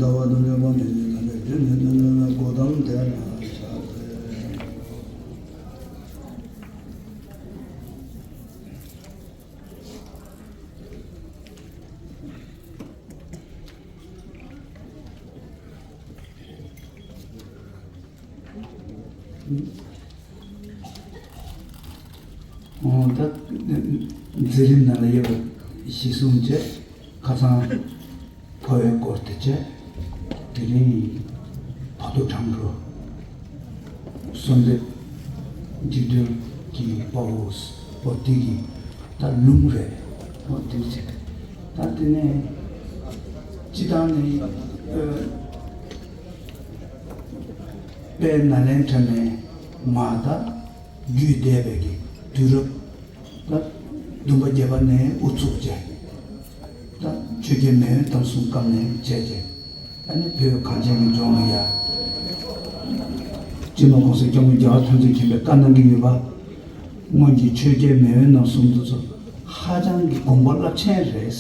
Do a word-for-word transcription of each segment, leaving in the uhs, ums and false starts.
ཟླ་བ་དང་ལེན་པ་མེད་པའི་ལམ་པའི་དུས་ནས་དུས་ནས་གོ་ཏམ་དེ་ལ་ཆགས་ཏེ། ད་མཛད་རིམ་ནང་ལ་ཡོད་པ་གཞི་བཟུང་བྱས། ཁ་སང་འཕོ་བའི་སྐོར་དེ་བྱས། དེ་རིང་བར་དོ་དྲང་གྲོ་གསོལ་འདེབས་འཇིགས་བྲལ་གྱི་དཔའ་བོ་པོ་དེ་གི་ད་ལུང་རེད། འོ་དེ་འདྲ་བྱས། ད་དེ་ནས་སྤྱི་བཏང་ནས་དཔལ་ནཱ་ལེནྡྲ་ནས་མར་ད་བརྒྱུད་བསྡད་པའི་གི་དུས་རབས་ད་བདུན་པ་བརྒྱད་པ་ནས་དབུ་ཚུགས་བྱས། ད་ཆོས་རྒྱལ་མེས་དབོན་རྣམ་གསུམ་སྐབས་ནས་བྱས་བྱས། ཨ་ནི་བོད་གངས་ཅན་གྱི་ལྗོངས་ལ་ཡ། སྤྱི་ནོར་༸གོང་ས་༸སྐྱབས་མགོན་རྒྱལ་བ་ཐམས་ཅད་མཁྱེན་པས་བཀའ་གནང་གི་ཡོད་པ། སྔོན་གྱི་ཆོས་རྒྱལ་མེས་དབོན་རྣམ་གསུམ་དེ་ཚོ་ཧ་ཅང་གི་དགོངས་པ་རླབས་ཆེན་རེད།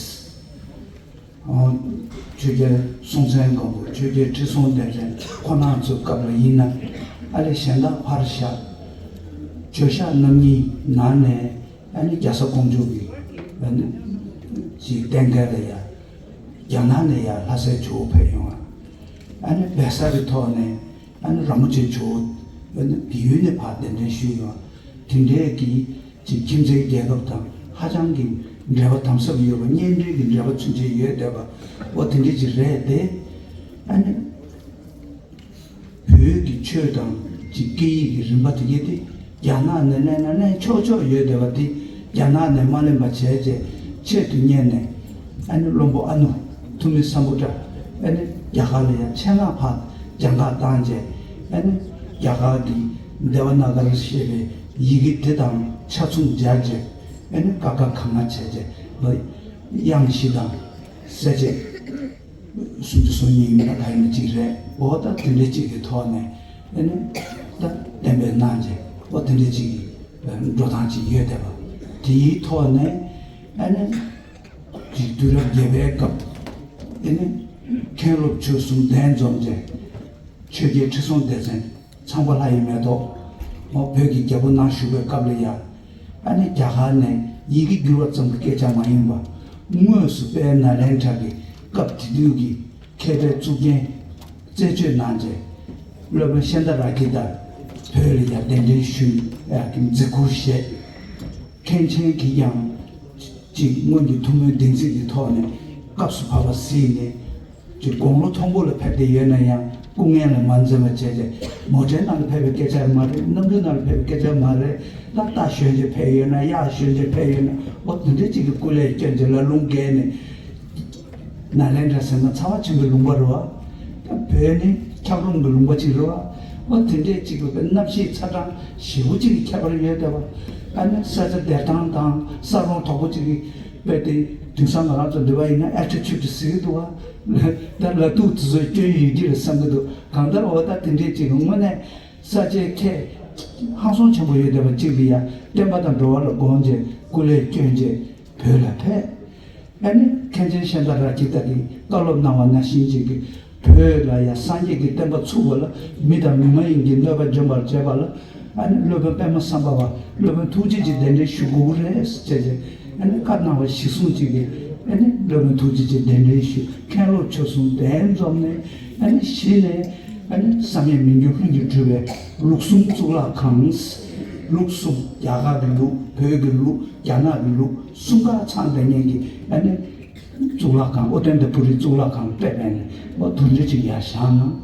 ཆོས་རྒྱལ་སྲོང་བཙན་སྒམ་པོ། ཆོས་རྒྱལ་ཁྲི་སྲོང་ལྡེ་བཙན་ཁོ་རང་ཚོའི་སྐབས་ལ་ཡིན་ན། ཨ་ལས་གཞན་དག་ཕར་བཞག་བྱོས་ཤག་རྣམ་གཉིས་ནང་ནས་ཨ་ནི་རྒྱ་བཟའ་ཀོང་ཇོ་གི་ཨ་ནི་ཅིག་བསྟེན་མཁན་ལ་ཡ། རྒྱ་ནག་ནས་ཡ་ལྷ་སའི་ཇོ་བོ་ཕེབས་ཡོང་བ། ཨ་ནི་བལ་བཟའ་གི་ཐོག་ནས་ཨ་ནི་རིན་པོ་ཆེ་ཇོ་བོ་ཨ་ནི་བལ་ཡུལ་ནས་ཕར་གདན་འདྲེན་ཞུས་ཡོང་བ། དེ་འདྲའི་གི་ཅིག་ཁྱིམ་མཚེས་རྒྱལ་ཁབ་དང་ཧ་ཅང་གི་འབྲེལ་བ་དམ་ཟབ་ཡོད་པ། གཉེན་འབྲེལ་གྱི་འབྲེལ་བ་ཚུན་ཆད་ཡོད་བསྡད་པ། འོ་དེ་འདྲ་ཅིག་རེད་དེ། ཨ་ནི་བོད་ཀྱི་ཆོས་དང་ཅིག་སྐད་ཡིག་གི་རིམ་པ་དེ་གས་དེ་རྒྱ་ནག་ནས་ལེན་ན་ལེན་ཆོག་ཆོག་ཡོད་བསྡད་པ་དེ་རྒྱ་ནག་ནས་མ་ལེན་པ་བྱས་རྗེས་ཆེད་དུ་གཉེར་ནས། ཨ་ནི་བློན་པོ་ཨ་ནུ་ཐུ་མི་སམ་བྷོ་ཊ། ཨ་ནི་རྒྱ་གར་ལ་ཡང་ཆེད་མངགས་ཕར་གྱང་ཁ་བཏང་རྗེས། ཨ་ནི་རྒྱ་གར་གྱི་དེ་བ་ན་ག་ར་ཞེས་པའི་ཡི་གེ་དེ་དང་ཆ་མཚུངས་སྦྱར་རྗེས། ཨ་ནི་ཀ་ཁ་ག་ང་བྱས་རྗེས་དབྱངས་བཞི་དང་གསལ་བྱེད་སུམ་ཅུ་སོ་གཉིས་ཡིན་པ་ག་ཡིན་ན་གཅིག་རེད། འོ་ད་དེ་འདྲ་གཅིག་གི་ཐོག་ནས་ཨ་ནི་ད་གཏན་འབེབས་གནང་རྗེས། འོ་དེ་འདྲ་གཅིག་གི་འགྲོ་སྟངས་གཅིག་ཡོད་བསྡད་པ། དེའི་ཐོག་ནས་ཨ་ནི། དུས་རབས་བརྒྱད་པའི་སྐབས། ཨེ་ནི། མཁན་སློབ་ཆོས་གསུམ་གདན་འཛོམས་ཏེ། ཆོས་རྒྱལ་ཁྲི་སྲོང་ལྡེ་བཙན་ཚངས་པ་ལྷ་ཡི་མེ་ཏོག་འོ་བོད་ཀྱི་རྒྱལ་པོ་ནང་བཞུགས་པའི་སྐབས་ལ་ཡ། ཨ་ནི་རྒྱ་གར་ནས་ཡི་གེ་བསྒྱུར་བ་ཙམ་གྱི་སྐད་ཆ་མ་ཡིན་པ། དངོས་སུ་དཔལ་ནཱ་ལེནྡྲ་གི་སྐབས་དེ་དུས་ཀྱི་མཁས་པའི་གཙུག་རྒྱན་རྩད་གཅོད་གནང་རྗེས། སློབ་དཔོན་ཤཱནྟ་རཀྵི་ཏ་བོད་ལ་ཡ་གདན་འདྲེན་ཞུས་ཡ་གི་མཛད་ཁུར་བཞེས། མཁན་ཆེན་གྱིས་ཀྱང་། ཅིག་སྔོན་གྱི་ཐུགས་སྨོན་བདེན་ཚིག་གི་ཐོག་ནས་སྐབས་སུ་བབ་པ་གཟིགས་ནས། ཅིག་དགུང་ལོ་མཐོན་པོ་ལ་ཕེབས་བསྡད་ཡོད་ན་ཡང་སྐུ་ངལ་ལ་མ་འཛེམས་པ་བྱས་ཏེ། མོ་ཊའི་ནང་ལ་ཕེབས་པའི་སྐད་ཆ་མ་རེད། གནམ་གྲུའི་ནང་ལ་ཕེབས་པའི་སྐད་ཆ་མ་རེད། ད་རྟ་ཞོན་བྱས་ཕེབས་ཡོད་ན། གཡག་ཞོན་བྱས་ཕེབས་ཡོད་ན། འོ་དེ་འདྲའི་ཅིག་གི་སྐུ་ལས་བསྐྱོན་བྱས་ལ་ལུང་བརྒལ་ནས། ནཱ་ལེནྡྲ་ཟེར་ན་ཚ་བ་ཆེན་པོའི་ལུང་པ་རེད་བ། ད་བོད་ནི་འཁྱགས་རོམ་གྱི་ལུང་པ་ཅིག་རེད་བ། འོ་དེ་འདྲའི་ཅིག་གི་གནམ་གཤིས་ཚ་གྲང་ཞེ་པོ་ཅིག་གི་ཁྱད་པར་ཡོད་བསྡད་པ། ཨ་ནི་ས་ཆ་སྡེབ་སྟངས་དང་ས་རོང་དོག་པོ་ཅིག་གི་དཔེ་དེ། དེང་སང་ང་རང་ཚོ་འདི་བ་ཡིན་ན་ཨལ་ཊི་ཊུཌ་ཟེར་གྱི་འདུག་བ། ད་ལ་ཐུག་དེ་ཚོ་སྐྱོན་ཡོད་ཀྱི་རེད་བསམ་གྱི་འདུག་གང་ལྟར་འོ་ད་དེ་འདྲའི་ཅིག་གི་དངོས་གནས་ས་ཆའི་ཁྱད་ཧང་སང་ཆེན་པོ་ཡོད་བསྡད་པ་ཅིག་ལ་ཡ་བསྟན་པ་དང་འགྲོ་བ་ལ་དགོངས་བྱས་སྐུ་ལས་བསྐྱོན་བྱས་བོད་ལ་ཕེབས། ཨ་ནི་མཁན་ཆེན་ཤཱནྟ་རཀྵི་ཏ་གིས་བཀའ་སློབ་གནང་བ་ནང་བཞིན་ཅིག་གི་བོད་ལ་ཡང་སངས་རྒྱས་ཀྱི་བསྟན་པ་ཚུགས་པ་ལ་མི་དང་མི་མ་ཡིན་གྱི་གནོད་པ་འཇོམས་པར་བྱེད་པ་ལ། ཨ་ནི་སློབ་དཔོན་པདྨ་སམ་བྷ་བ། སློབ་དཔོན་ཐུགས་རྗེ་ཅིག་གདན་འདྲེན་ཞུ་དགོས་ཀྱི་རེད་ཟེར་བྱས། ཨ་ནི་བཀའ་གནང་བ་གཞི་བཟུང་ཅིག་གིས། ཨ་ནི་སློབ་དཔོན་ཐུགས་རྗེ་ཅིག་གདན་འདྲེན་ཞུས། མཁན་སློབ་ཆོས་གསུམ་གདན་འཛོམས་ནས། ཨ་ནི་གཞི་ནས། ཨ་ནི་བསམ་ཡས་མི་འགྱུར་ལྷུན་གྱིས་གྲུབ་པའི་ལུགས་གསུམ་གཙུག་ལག་ཁང་། ལུགས་གསུམ། རྒྱ་གར་གྱི་ལུགས། བོད་ཀྱི་ལུགས། རྒྱ་ནག་གི་ལུགས། གསུམ་ཀ་ཚང་བསྡད་མཁན་གྱི་ཨ་ནི་གཙུག་ལག་ཁང་། ཨོ་ཏནྟ་པུ་རི་གཙུག་ལག་ཁང་དཔེ་བལྟས་ནས་འོ་དེ་འདྲ་ཅིག་ཡར་བཞེངས་གནང་།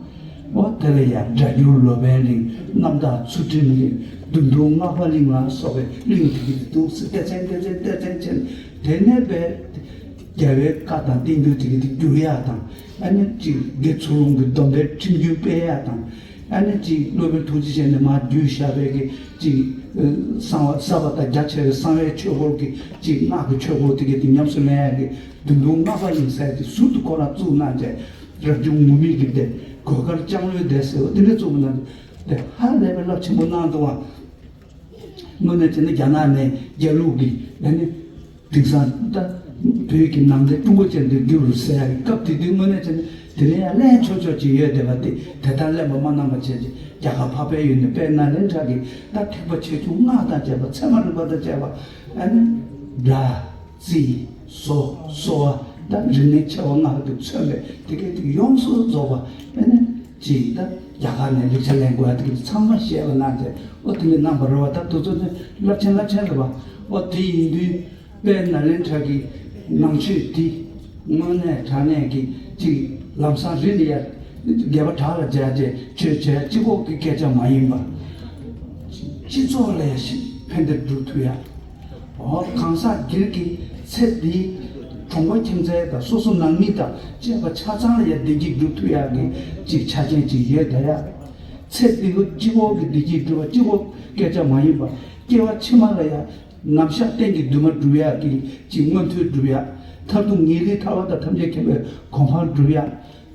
འོ་དེ་ལ་ཡ་སྒྲ་སྒྱུར་སློབ་དཔོན་གླིང་། རྣམ་དག་ཚུལ་ཁྲིམས་གླིང་། བདུད་འདུལ་སྔགས་པ་གླིང་ལ་སོགས་པའི་གླིང་དེ་གི་དེ་འདུག་སེ་སྡེ་ཚན་སྡེ་ཚན་སྡེ་ཚན་བྱས་ནས། དེ་ནས་པའི་རྒྱལ་བའི་བཀའ་དང་བསྟན་འགྱུར་དེ་གི་དེ་བསྒྱུར་ཡག་དང་། ཨ་ནི་ཅིག་དགེ་ཚུལ་སློང་གི་སྡོམ་པའི་ཁྲིམས་རྒྱུན་སྤེལ་ཡག་དང་། ཨ་ནི་ཅིག་སློབ་དཔོན་ཐུགས་རྗེ་ཅན་ནས་མར་བརྒྱུད་བཞག་པའི་གི་ཅིག་གསང་བ་ཟབ་པ་དང་རྒྱ་ཆེ་བའི་གསང་བའི་ཆོས་སྐོར་གྱི་ཅིག་སྔགས་ཀྱི་ཆོས་སྐོར་དེ་གའི་དེ་ཉམས་སུ་ལེན་ཡག་གི་བདུད་འདུལ་སྔགས་པ་ཡིན་ཟེར་གྱི་ཟུར་དུ་ཁོ་རང་བཙུགས་གནང་བྱས། རབ་བྱུང་ངུར་སྨྲིག་གི་སྡེ། གོས་དཀར་ལྕང་ལོའི་སྡེ་ཟེར་བ་དེ་འདྲ་བཙུགས་གནང་། དེ་ཧ་ལས་པའི་རླབས་ཆེན་པོ་གནང་འདུག་བ། དངོས་གནས་བྱས་ན་རྒྱ་ནག་ནས་རྒྱ་ལུགས་ཀྱི་ཨ་ནི། དེང་སང་ད་བོད་ཀྱི་ནང་བསྟན་ཀྲུང་གོ་ཅན་དུ་བསྒྱུར་ཟེར་ཡག་གི་སྐབས་དེ་དུས་དངོས་གནས་བྱས་ན་ དེ་ནས་ཡང་ལེན་ཆོག་ཆོག་ཅིག་ཡོད་བསྡད་པ་དེ་དེ་ལྟར་ལེན་པ་མ་གནང་པ་བྱས་ཀྱི་རྒྱ་གར་འཕགས་པའི་ཡུལ་ནས་དཔལ་ནཱ་ལེནྡྲ་གི་ད་ཐེག་པ་ཆེ་ཆུང་སྔགས་དང་བཅས་པ་ཚད་མ་རིག་པ་དང་བཅས་པ་ཨ་ནི་སྒྲ་རྩིས་བཟོ་གསོ་བ་ད་རིག་གནས་ཆེ་བ་ལྔ་གིས་མཚོན་པའི་དེ་གའི་དེ་ཡོངས་སུ་རྫོགས་པ་ཨ་ནི་ཅིག་ད་རྒྱ་གར་ནས་ལེགས་ཆ་ལེན་དགོས་ཡ་དེ་གི་ཚང་མ་བཤད་པ་གནང་བྱས་ཨོ་དེ་འདྲ་གནང་པ་རེད་བ། ད་དུས་ཚོད་ནི་རླབས་ཆེན་རླབས་ཆེན་རེད་བ། ཨོ་དེ་ཡིན་དུས། དཔལ་ནཱ་ལེནྡྲ་གི་ནང་ཆོས་འདི་དངོས་གནས་དྲང་གནས་ཀྱི་ཅིག་ལམ་སང་རི་ལ་ཡ་སྒལ་པ་བྲག་ལ་སྦྱར་བྱས་ཆོས་བྱས་གཅིག་པོ་གི་སྐད་ཆ་མ་ཡིན་པ། སྤྱི་ཚོགས་ལ་ཡ་ཞིག་ཕན་བདེ་སྒྲུབ་ཐུབ་ཡ། འོ་གང་ཟག་སྒེར་གྱི་ཚེ་འདིའི་གྲོང་པ་ཁྱིམ་མཚེས་དང་སོ་སོ་ནང་མི་དང་བཅས་པ་ཆ་ཚང་ལ་ཡ་བདེ་སྐྱིད་སྒྲུབ་ཐུབ་ཡ་གི་ཅིག་ཆ་རྐྱེན་ཅིག་ཡོད་ད་ཡ། ཚེ་འདི་གི་སྤྱི་བོ་གི་བདེ་སྐྱིད་སྒྲུབ་པ་གཅིག་པོ་སྐད་ཆ་མ་ཡིན་པ་སྐྱེ་བ་ཕྱི་མ་ལ་ཡ། ནམ་ཞག་གཏན་གྱི་འདུན་མ་སྒྲུབ་ཡག་གི་ཅིག་མངོན་མཐོ་སྒྲུབ་ཡག་མཐར་ཐུག་ངེས་ལེགས་ཐར་པ་དང་ཐམས་ཅད་མཁྱེན་པའི་གོ་འཕང་སྒྲུབ་ཡག་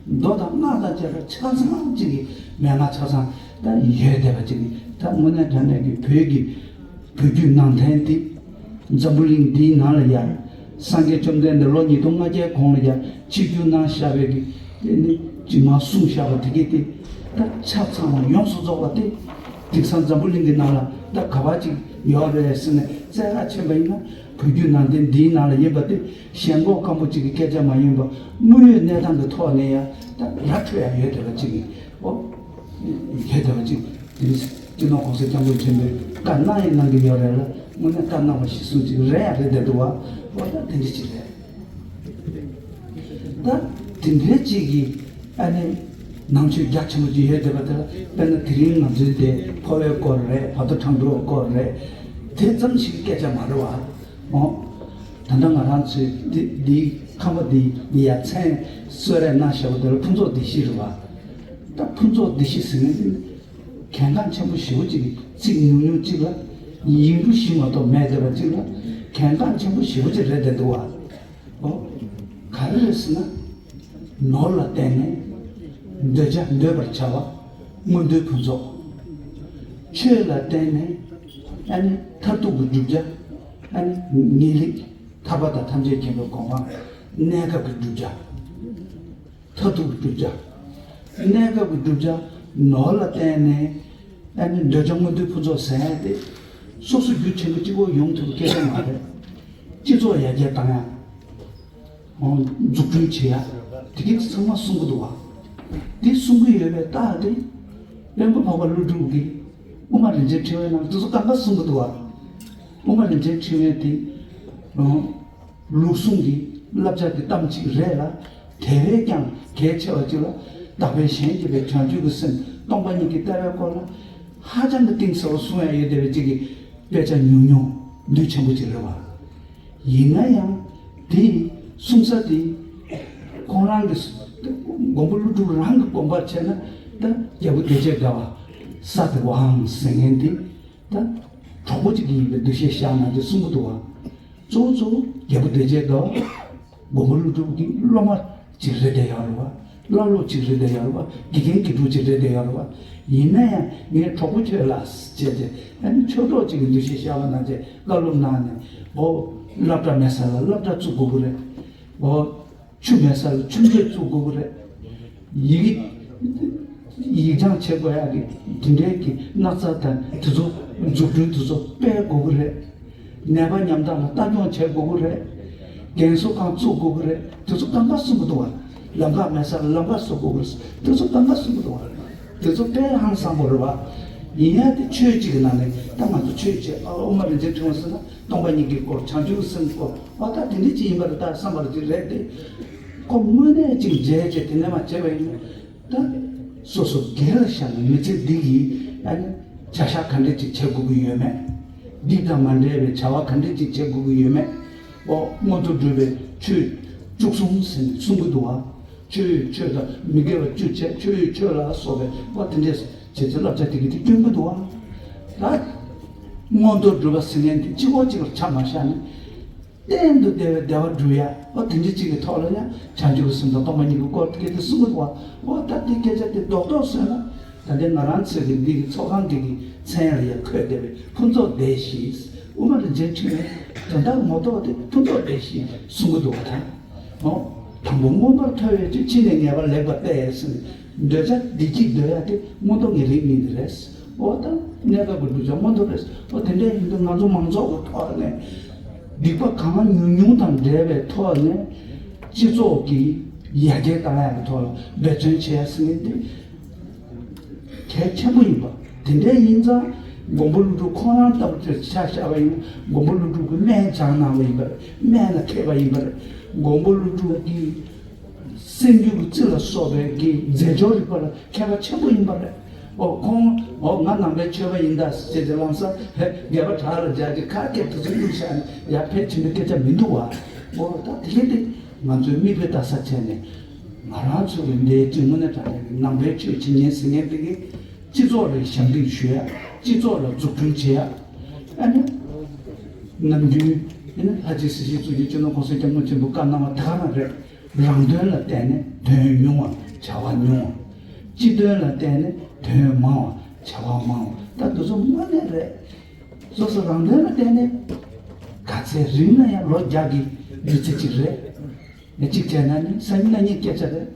མདོ་དང་སྔགས་དང་བཅས་པ་ཆ་ཚང་ཅིག་གི་མན་ངག་ཆ་ཚང་ད་ཡོད་བསྡད་པ་ཅིག་གི་ད་དངོས་གནས་དྲང་གནས་ཀྱི་བོད་ཀྱི་བོད་བརྒྱུད་ནང་བསྟན་འདི་འཛམ་བུ་གླིང་འདིའི་ནང་ལ་ཡང་སངས་རྒྱས་བཅོམ་ལྡན་འདས་ལོ་ཉིས་སྟོང་ལྔ་བརྒྱའི་གོང་ལ་ཡང་ཆིབས་བསྒྱུར་གནང་བཞག་པའི་གི་དེ་ནི་ཅིག་མ་གསུངས་བཞག་པ་དེ་གི་དེ་ད་ཆ་ཚང་བ་ཡོངས་སུ་རྫོགས་པ་དེ་དེང་སང་འཛམ་བུ་གླིང་གི་ནང་ལ་ད་ག་པར་ཅིག་ཡོད་རེད་ཟེར་ནས་བཙལ་ག་ཕྱིན་པ་ཡིན་ན་བོད་བརྒྱུད་ནང་བསྟན་འདིའི་ནང་ལ་ཡིན་པ་དེ་ཞེན་ཁོག་སྐམ་པོ་ཅིག་གི་སྐད་ཆ་མ་ཡིན་པ་དངོས་ཡོད་གནས་སྟངས་ཀྱི་ཐོག་ནས་ཡང་ད་ར་འཕྲོད་ཡ་ཡོད་བསྡད་པ་ཅིག་གི་ཨོ་ཡོད་བསྡད་པ་ཅིག་དེ་ནི་སྤྱི་ནོར་གོང་ས་སྐྱབས་མགོན་ཆེན་པོས་བཀའ་གནང་ཡང་གནང་གི་ཡོད་རེད་ལ་དངོས་གནས་བཀའ་གནང་བ་ཞིག་གསུང་ཅིག་རེད་ཡ་རེད་བསྡད་འདུག་བ། ཨོ་ད་དེ་འདྲ་ཅིག་རེད། ད་དེ་འདྲའི་ཅིག་གི་ཨ་ནི་ནང་ཆོས་རྒྱ་ཆེན་པོ་ཅིག་ཡོད་བསྡད་པ་དེ་ལ་དཔེར་ན་དེ་རིང་ང་ཚོའི་དེ་འཕོ་བའི་སྐོར་རེད། བར་དོ་གྲངས་དྲུག་གི་སྐོར་རེད། དེ་ཙམ་ཞིག་གི་སྐད་ཆ་མ་རེད་བ། ཨོ། ད་ལྟ་ང་རང་ཚོའི་འདི་འདིའི་ཁང་པ་འདི་འདི་ཡ་མཚན་གསོལ་རས་གནང་བཞག་པ་དེ་ལ་ཕུན་ཚོགས་སྡེ་བཞི་རེད་བ། ད་ཕུན་ཚོགས་སྡེ་བཞི་ཟེར་མཁན་དེ་གལ་འགངས་ཆེན་པོ་ཞེ་པོ་ཅིག་གི་ཚིག་ཉུང་ཉུང་ཅིག་ལ་ཡིག་འབྲུ་བཞི་མ་གཏོགས་མེད་བསྡད་པ་ཅིག་ལ་གལ་འགངས་ཆེན་པོ་ཞེ་པོ་ཅིག་རེད་བསྡད་འདུག་བ། ཨོ། ག་རེ་རེད་ཟེར་ན། ནོར་ལ་བརྟེན་ནས་འདོད་བྱ་འདོད་པར་བྱ་བ་མངོན་མཐོའི་ཕུན་ཚོགས། ཆོས་ལ་བརྟེན་ནས་ཨ་ནི་མཐར་ཐུག་གི་བསྒྲུབ་བྱ་ཨ་ནི་ངེས་ལེགས་ཐར་པ་དང་ཐམས་ཅད་མཁྱེན་པའི་གོ་འཕང་གནས་སྐབས་ཀྱི་བསྒྲུབ་བྱ། མཐར་ཐུག་གི་བསྒྲུབ་བྱ། གནས་སྐབས་ཀྱི་བསྒྲུབ་བྱ་ནོར་ལ་བརྟེན་ནས་ཨ་ནི་འདོད་བྱ་མངོན་མཐོའི་ཕུན་ཚོགས་ཟེར་ཡ་དེ་སོ་སོ་རྒྱུ་ཆེན་པོ་གཅིག་པོ་ཡོང་ཐུབ་པའི་སྐད་ཆ་མ་རེད། སྤྱི་ཚོགས་ཡར་རྒྱས་བཏང་ཡ། འཛུགས་སྐྲུན་བྱེད་ཡ། དེ་གས་ཚང་མ་གསུང་གི་འདུག་བ། དེ་གསུང་གི་ཡོད་པའི་རྟགས་དེ། བློན་པོ་འཕགས་པ་ཀླུ་སྒྲུབ་ཀྱིས་དབུ་མ་རིན་ཆེན་ཕྲེང་བའི་ནང་དེ་ཚོ་གང་ག་གསུང་གི་འདུག་བ། དབུ་མ་རིན་ཆེན་ཕྲེང་བའི་དེ། ལུགས་ཟུང་གི་བསླབ་བྱ་གི་གཏམ་གཅིག་རེད་ལ། དེ་བས་ཀྱང་གལ་ཆེ་བ་གཅིག་ལ། བདག་པས་གཞན་གཅེས་པའི་བྱང་ཆུབ་ཀྱི་སེམས་སྟོང་པ་ཉིད་ཀྱི་ལྟ་བའི་སྐོར་ལ། ཧ་ཅང་གི་གཏིང་ཟབ་པོ་གསུང་ཡ་ཡོད་བསྡད་པའི་གཅིག་གི་དཔེ་ཆ་ཉུང་ཉུང་འདུས་ཆེན་པོ་གཅིག་རེད་བ། ཡིན་ན་ཡང་དེ་གསུང་ས་དེ་ཁོང་རང་གི་མགོན་པོ་ཀླུ་སྒྲུབ་རང་གི་དགོངས་པར་བྱས་ན་ད་རྒྱལ་པོ་འདོད་ཆེན་དགའ་བ་ས་དེ་བའང་ཟེར་མཁན་དེ་ད་གྲོགས་པོ་གཅིག་ཡིན་པའི་འདུ་ཤེས་བཞག་ན་དེ་གསུང་གི་འདུག་བ། གཙོ་བོ་གཙོ་བོ་རྒྱལ་པོ་འདོད་ཆེན་དགའ་བ་མགོན་པོ་ཀླུ་སྒྲུབ་ཀྱི་སློབ་མ་ཅིག་རེད་བསྡད་ཡོད་རེད་བ། བླ་སློབ་ཅིག་རེད་བསྡད་ཡོད་རེད་བ། དགེ་རྒན་དགེ་ཕྲུག་ཅིག་རེད་བསྡད་ཡོད་རེད་བ། ཡིན་ན་ཡང་ངས་གྲོགས་པོ་ཁྱོད་ལ་བྱས་ཏེ་ཨ་ནི་ཆོས་གྲོགས་ཅིག་གི་འདུ་ཤེས་བཞག་པ་ན་བྱས་བཀའ་སློབ་གནང་ནས་འོ་སློབ་གྲྭ་མེད་ས་ལ་སློབ་གྲྭ་བཙུགས་དགོས་ཀྱི་རེད། འོ་ཆུ་མེད་ས་ལ་ཆུ་མཛོད་བཙུགས་དགོས་ཀྱི་རེད། ཡིག་ཡིག་སྦྱང་བྱེད་དགོས་ཡག་གི་དེ་འདྲའི་གི་སྣག་ཚ་དང་དེ་ཚོ་འཛུགས་སྐྲུན་དེ་ཚོ་སྤེལ་དགོས་ཀྱི་རེད། ནད་པ་ཉམ་ཐག་ལ་ལྟ་སྐྱོང་བྱེད་དགོས་ཀྱི་རེད། རྒན་གསོ་ཁང་བཙུགས་དགོས་ཀྱི་རེད། དེ་ཚོ་གང་ག་གསུང་གི་འདུག་བ། ལམ་ཁ་མེད་ས་ལ་ལམ་ཁ་བཟོ་དགོས་ཀྱི་རེད། དེ་ཚོ་གང་ག་གསུང་གི་འདུག་བ། དེ་ཚོ་དཔེ་ཧང་སང་པོ་རེད་བ། ཡིན་ཡང་དེ་ཆོས་གཅིག་གི་ནང་ནས་ད་ང་ཚོ་ཆོས་བྱེད་ཨ་དབུ་མ་རིན་ཆེན་ཕྲེང་བ་ཟེར་ན་སྟོང་པ་ཉིད་ཀྱི་སྐོར་བྱང་ཆུབ་སེམས་སྐོར་ཨ་ད་དེ་འདྲ་ཅིག་ཡིན་པ་རེད་ད་བསམ་པ་རེད་ཅིག་རེད་དེ། ཁོ་དངོས་གནས་ཅིག་མཇལ་བྱས་དེ་ནས་མ་བྱས་པ་ཡིན་ན། ད་སོ་སོ་སྒེར་ལ་བཞག་ན་མི་ཚེ་འདི་གི་ཨ་ནི་བྱ་བཞག་ག་འདྲ་ཅིག་བྱེད་དགོས་ཀྱི་ཡོད་མེད། འདི་དང་མ་འབྲེལ་བའི་བྱ་བ་ག་འདྲ་ཅིག་བྱེད་དགོས་ཀྱི་ཡོད་མེད། འོ་མངོན་མཐོ་སྒྲུབ་པའི་ཆོས་བཅུ་གསུམ་ཟེར་ནས་གསུང་གི་འདུག་བ། ཆོས་ཆོས་དང་མི་དགེ་བ་བཅུ་བྱས་ཆོས་ཆོས་ལ་སོགས་པའི་འོ་དེ་འདྲས་བྱས་ཚེ་བསླབ་བྱ་དེ་གི་དེ་སྐྱོན་གི་འདུག་བ། ད་མངོན་མཐོ་སྒྲུབ་པ་ཟེར་མཁན་དེ་གཅིག་པོ་གཅིག་ལ་ཆ་མ་བཞག་ནས། གཏན་དུ་བདེ་བའི་བདེ་བ་སྒྲུབ་ཡ། ཨོ་དེ་འདྲ་གཅིག་གི་ཐོག་ལ་ཡང་བྱང་ཆུབ་ཀྱི་སེམས་དང་སྟོང་པ་ཉིད་ཀྱི་སྐོར་དེ་ག་དེ་གསུང་གི་འདུག་བ། ཨོ་ད་དེ་སྐད་ཆ་དེ་རྡོག་རྡོག་བཟོས་ན་ད་ལྟའི་ང་རང་ཚོའི་གི་འདི་གི་ཚོགས་ཁང་འདི་གི་མཚན་ལ་ཡང་འཁོད་བསྡད་པའི་ཕུན་ཚོགས་སྡེ་བཞི། དབུ་མ་རིན་ཆེན་ཕྲེང་བའི་དོན་དག་ངོ་ཐོག་དེ་ཕུན་ཚོགས་སྡེ་བཞི་གསུང་གི་འདུག་བ་ད། ཨོ། དང་པོ་མངོན་པར་ཐོབ་ཡོད་ཅེས། ཕྱིས་ནས་ངེས་པར་ལེགས་པར་སྤེལ་ཟེར་ནས། འདོད་ཆགས་བདེ་སྐྱིད་འདོད་ཡ་དེ་མངོན་མཐོ་ངེས་ལེགས་གཉིས་དེ་རེད། འོ་ད་གནས་སྐབས་ཀྱི་བསྒྲུབ་བྱ་མངོན་མཐོ་རེད། འོ་དེ་འདྲ་ཡིན་དུས་ང་ཚོ་མང་ཚོགས་ཀྱི་ཐོག་ནས་སྡིག་པ་གང་ཉུང་ཉུང་དང་འབྲེལ་བའི་ཐོག་ནས་སྤྱི་ཚོགས་ཀྱི་ཡར་རྒྱས་བཏང་ཡ་གི་ཐོག་ལ་འབད་བརྩོན་བྱེད་ཡ་ཟེར་མཁན་དེ། གལ་ཆེན་པོ་ཡིན་པ། དེ་འདྲ་ཡིན་ཙང་མགོན་པོ་ཀླུ་སྒྲུབ་ཁོང་རང་ལྟ་བུ་དེར་ཆ་བཞག་པ་ཡིན་ན། མགོན་པོ་ཀླུ་སྒྲུབ་ཀྱིས་སྨན་སྦྱངས་གནང་བ་ཡིན་པ་རེད། སྨན་ལ་མཁས་པ་ཡིན་པ་རེད། མགོན་པོ་ཀླུ་སྒྲུབ་ཀྱིས་སེམས་རྒྱུད་ཀྱི་རྩི་ལ་སོགས་པའི་གི་རྫས་སྦྱོར་རིག་པ་ལ་མཁས་པ་ཆེན་པོ་ཡིན་པ་རེད། ཨོ་ཁོང་ཨོ་ང་ནང་པའི་ཆོས་པ་ཡིན་ད་ཟེར་ཏེ་ལམ་སང་ཧེ་སྒལ་པ་བྲག་ལ་སྦྱར་གྱི་ཁ་སྐད་དེ་ཚོ་བླུགས་བཞག་ནས་ཡར་ཕེབས་ཕྱིན་པའི་སྐད་ཆ་མི་འདུག་བ། ཨོ་ད་དེ་གས་དེ། ང་ཚོའི་མིག་དཔེ་ལྟ་ས་བྱས་ནས། ང་རང་ཚོ་གི་འདིའི་དུས་དངོས་གནས་དྲང་གནས་ཀྱི་ནང་པའི་ཆོས་བྱེད་མཁན་ཟེར་མཁན་དེ་གིས་སྤྱི་ཚོགས་ལ་ཞབས་འདེགས་ཞུ་ཡ། སྤྱི་ཚོགས་ལ་འཛུགས་སྐྲུན་བྱེད་ཡ། ཨ་ནི། ནམ་རྒྱུན་ཨ་ནི་ལྷ་རྗེ་སྲིད་ཞིའི་གཙུག་གི་སྤྱི་ནོར་༸གོང་ས་༸སྐྱབས་མགོན་ཆེན་པོས་བཀའ་གནང་བ་དེ་ག་རང་རེད། རང་དོན་ལ་བརྟེན་ནས་དོན་ཉུང་བ་བྱ་བ་ཉུང་བ། སྤྱི་དོན་ལ་བརྟེན་ནས་དོན་མང་བ་བྱ་བ་མང་བ། ད་དེ་ཚོ་དངོས་གནས་རེད། སོ་སོ་རང་དོན་ལ་བརྟེན་ནས་ག་ཚད་རིང་ན་ཡང་ལོ་བརྒྱ་གི་རྒྱུ་ཚད་ཅིག་རེད། ངས་གཅིག་བྱས་ན་ནི་སང་ཉིན་གནངས་ཉིན་སྐད་ཆ་རེད།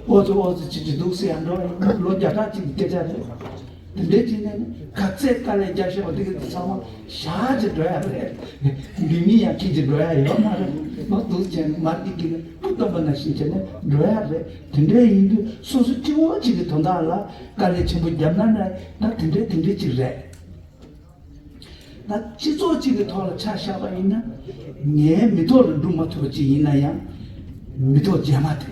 ཨོ་ཙི་ཨོ་ཙི་བྱེད་ཀྱི་འདུག་ཟེར་ཡང་འགྲོ་བ་ཡིན་ན་ལོ་བརྒྱ་ཕྲག་གཅིག་གི་སྐད་ཆ་རེད། དེ་འདྲའི་བྱས་ནས་ནི་ག་ཚད་དཀའ་ལས་རྒྱག་ཤེས་པ་དེ་ག་ཚང་མ་བཞག་ཅིག་འགྲོ་ཡ་རེད། འདི་གཉིས་ཡང་ཁྱེད་ཀྱི་འགྲོ་ཡ་ཡོད་མ་རེད། ལོ་འདུག་བྱས་ནས་མར་གྱི་གྱི་ནས་སྤུ་བཏང་པ་ནང་བཞིན་བྱས་ནས་འགྲོ་ཡ་རེད། དེ་འདྲའི་ཡིན་དུས་སོ་སོ་སྤྱི་བོ་གཅིག་གི་དོན་དག་ལ་དཀའ་ལས་ཆེན་པོ་བརྒྱབ་ན་ནི་ད་དེ་འདྲའི་དེ་འདྲའི་ཅིག་རེད། ད་སྤྱི་ཚོགས་གཅིག་གི་ཐོག་ལ་ཆ་བཞག་པ་ཡིན་ན། ངའི་མི་ཐོག་ལ་འགྲོ་མ་ཐུབ་པ་ཅིག་ཡིན་ན་ཡང་། མི་ཐོག་རྗེས་མ་དེ།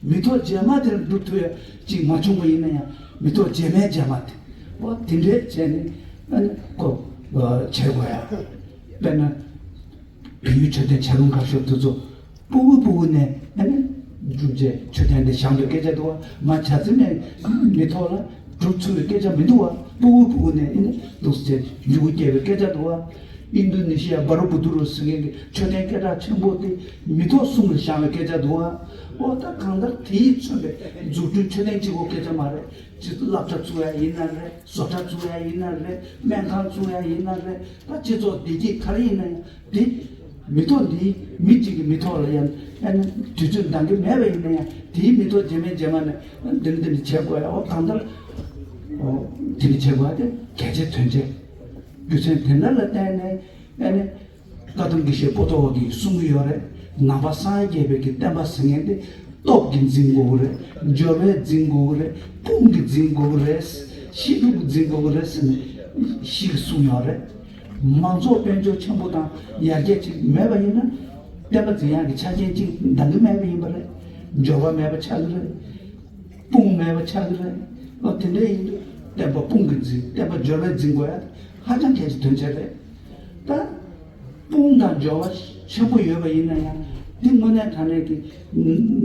མི་ཐོག་རྗེས་མ་དེ་ལ་འགྲོ་ཐུབ་ཡ་ཅིག་མ་བྱུང་བ་ཡིན་ན་ཡང་མི་ཐོག་རྗེས་མའི་རྗེས་མ་དེ། འོ་དེ་འདྲས་བྱས་ནས་ཨ་ནི་ཁོ་བྱེད་དགོས་ཡ། དཔེར་ན། བལ་ཡུལ་མཆོད་རྟེན་བྱ་རུང་ཁ་ཤོར་དེ་ཚོ། སྤུ་གུ་སྤུ་གུ་ནས་ཨ་ནི་སྒྲུབ་བྱེད་མཆོད་རྟེན་དེ་བཞེངས་པའི་སྐད་ཆ་འདུག་བ། མ་བྱ་ཚིག་ནས་མི་ཐོག་ལ་སྒྲུབ་ཚུགས་པའི་སྐད་ཆ་མི་འདུག་བ། སྤུ་གུ་སྤུ་གུ་ནས་ཨ་ནི་འདུག་སེ་མཇུག་སྐྱེལ་བའི་སྐད་ཆ་འདུག་བ། ཨིན་རྡུ་ནི་ཤི་ཡ་བ་རུ་བུ་དུ་རུ་ཟེར་མཁན་གྱི་མཆོད་རྟེན་སྐད་གྲགས་ཆེན་པོ་དེ་མི་ཐོག་གསུམ་ལ་བཞེངས་པའི་སྐད་ཆ་འདུག་བ། ཨོ་ད་གང་ལྟར་དེས་མཚོན་པའི་འཛུགས་སྐྲུན་མཆོད་རྟེན་གཅིག་པོ་སྐད་ཆ་མ་རེད། སྤྱི་ཚོགས་སློབ་གྲྭ་བཙུགས་ཡ་ཡིན་ན་རེད། བཟོ་གྲྭ་བཙུགས་ཡ་ཡིན་ན་རེད། སྨན་ཁང་བཙུགས་ཡ་ཡིན་ན་རེད། ད་སྤྱི་ཚོགས་བདེ་སྐྱིད་ག་རེ་ཡིན་ན་ཡང་དེ། མི་ཐོག་འདིའི་མི་གཅིག་གི་མི་ཐོག་ལ་ཡང་ཨ་ནི་དུས་ཚོད་འདང་གི་མེད་པ་ཡིན་ན་ཡང་དེའི་མི་ཐོག་རྗེས་མའི་རྗེས་མ་ནས་འདི་འདི་འདི་བྱེད་དགོས་ཡ། འོ་གང་ལྟར་འོ་དེ་འདི་བྱེད་དགོས་ཡ་དེ་གལ་ཆེ་དོན་ཆེ། རྒྱུ་མཚན་དེ་འདྲ་ལ་བརྟེན་ནས་ཨ་ནི། བཀའ་གདམས་དགེ་བཤེས་པོ་ཏོ་བ་གིས་གསུང་གི་ཡོད་རེད། ནང་པ་སངས་རྒྱས་པའི་གི་བསྟན་པ་ཟེར་མཁན་དེ་སྟོབས་ཀྱིས་འཛིན་དགོས་ཀྱི་རེད། འབྱོར་བས་འཛིན་དགོས་ཀྱི་རེད། དཔུང་གིས་འཛིན་དགོས་ཀྱི་རེད། བཤད་སྒྲུབ་ཀྱིས་འཛིན་དགོས་ཀྱི་རེད་ཟེར་ནས་ཞིག་གསུངས་ཡོད་རེད། མང་ཚོགས་དཔལ་འབྱོར་ཆེན་པོ་དང་ཡར་རྒྱས་ཅིག་མེད་པ་ཡིན་ན་བསྟན་པ་འཛིན་ཡག་གི་ཆ་རྐྱེན་ཅིག་འདང་གི་མེད་པ་ཡིན་པ་རེད། འབྱོར་བ་མེད་པ་ཆགས་ཀྱི་རེད། དཔུང་མེད་པ་ཆགས་ཀྱི་རེད། ཨོ་དེ་འདྲ་ཡིན་དུས་བསྟན་པ་དཔུང་གིས་འཛིན། བསྟན་པ་འབྱོར་བས་འཛིན་དགོས་ཡ་དེ་ཧ་ཅང་གལ་ཆེ་དོན་ཆེ་རེད། ད། དཔུང་དང་འབྱོར་བ་ཆེན་པོ་ཡོད་པ་ཡིན་ན་ཡང་འདི་དངོས་གནས་དྲང་གནས་ཀྱི་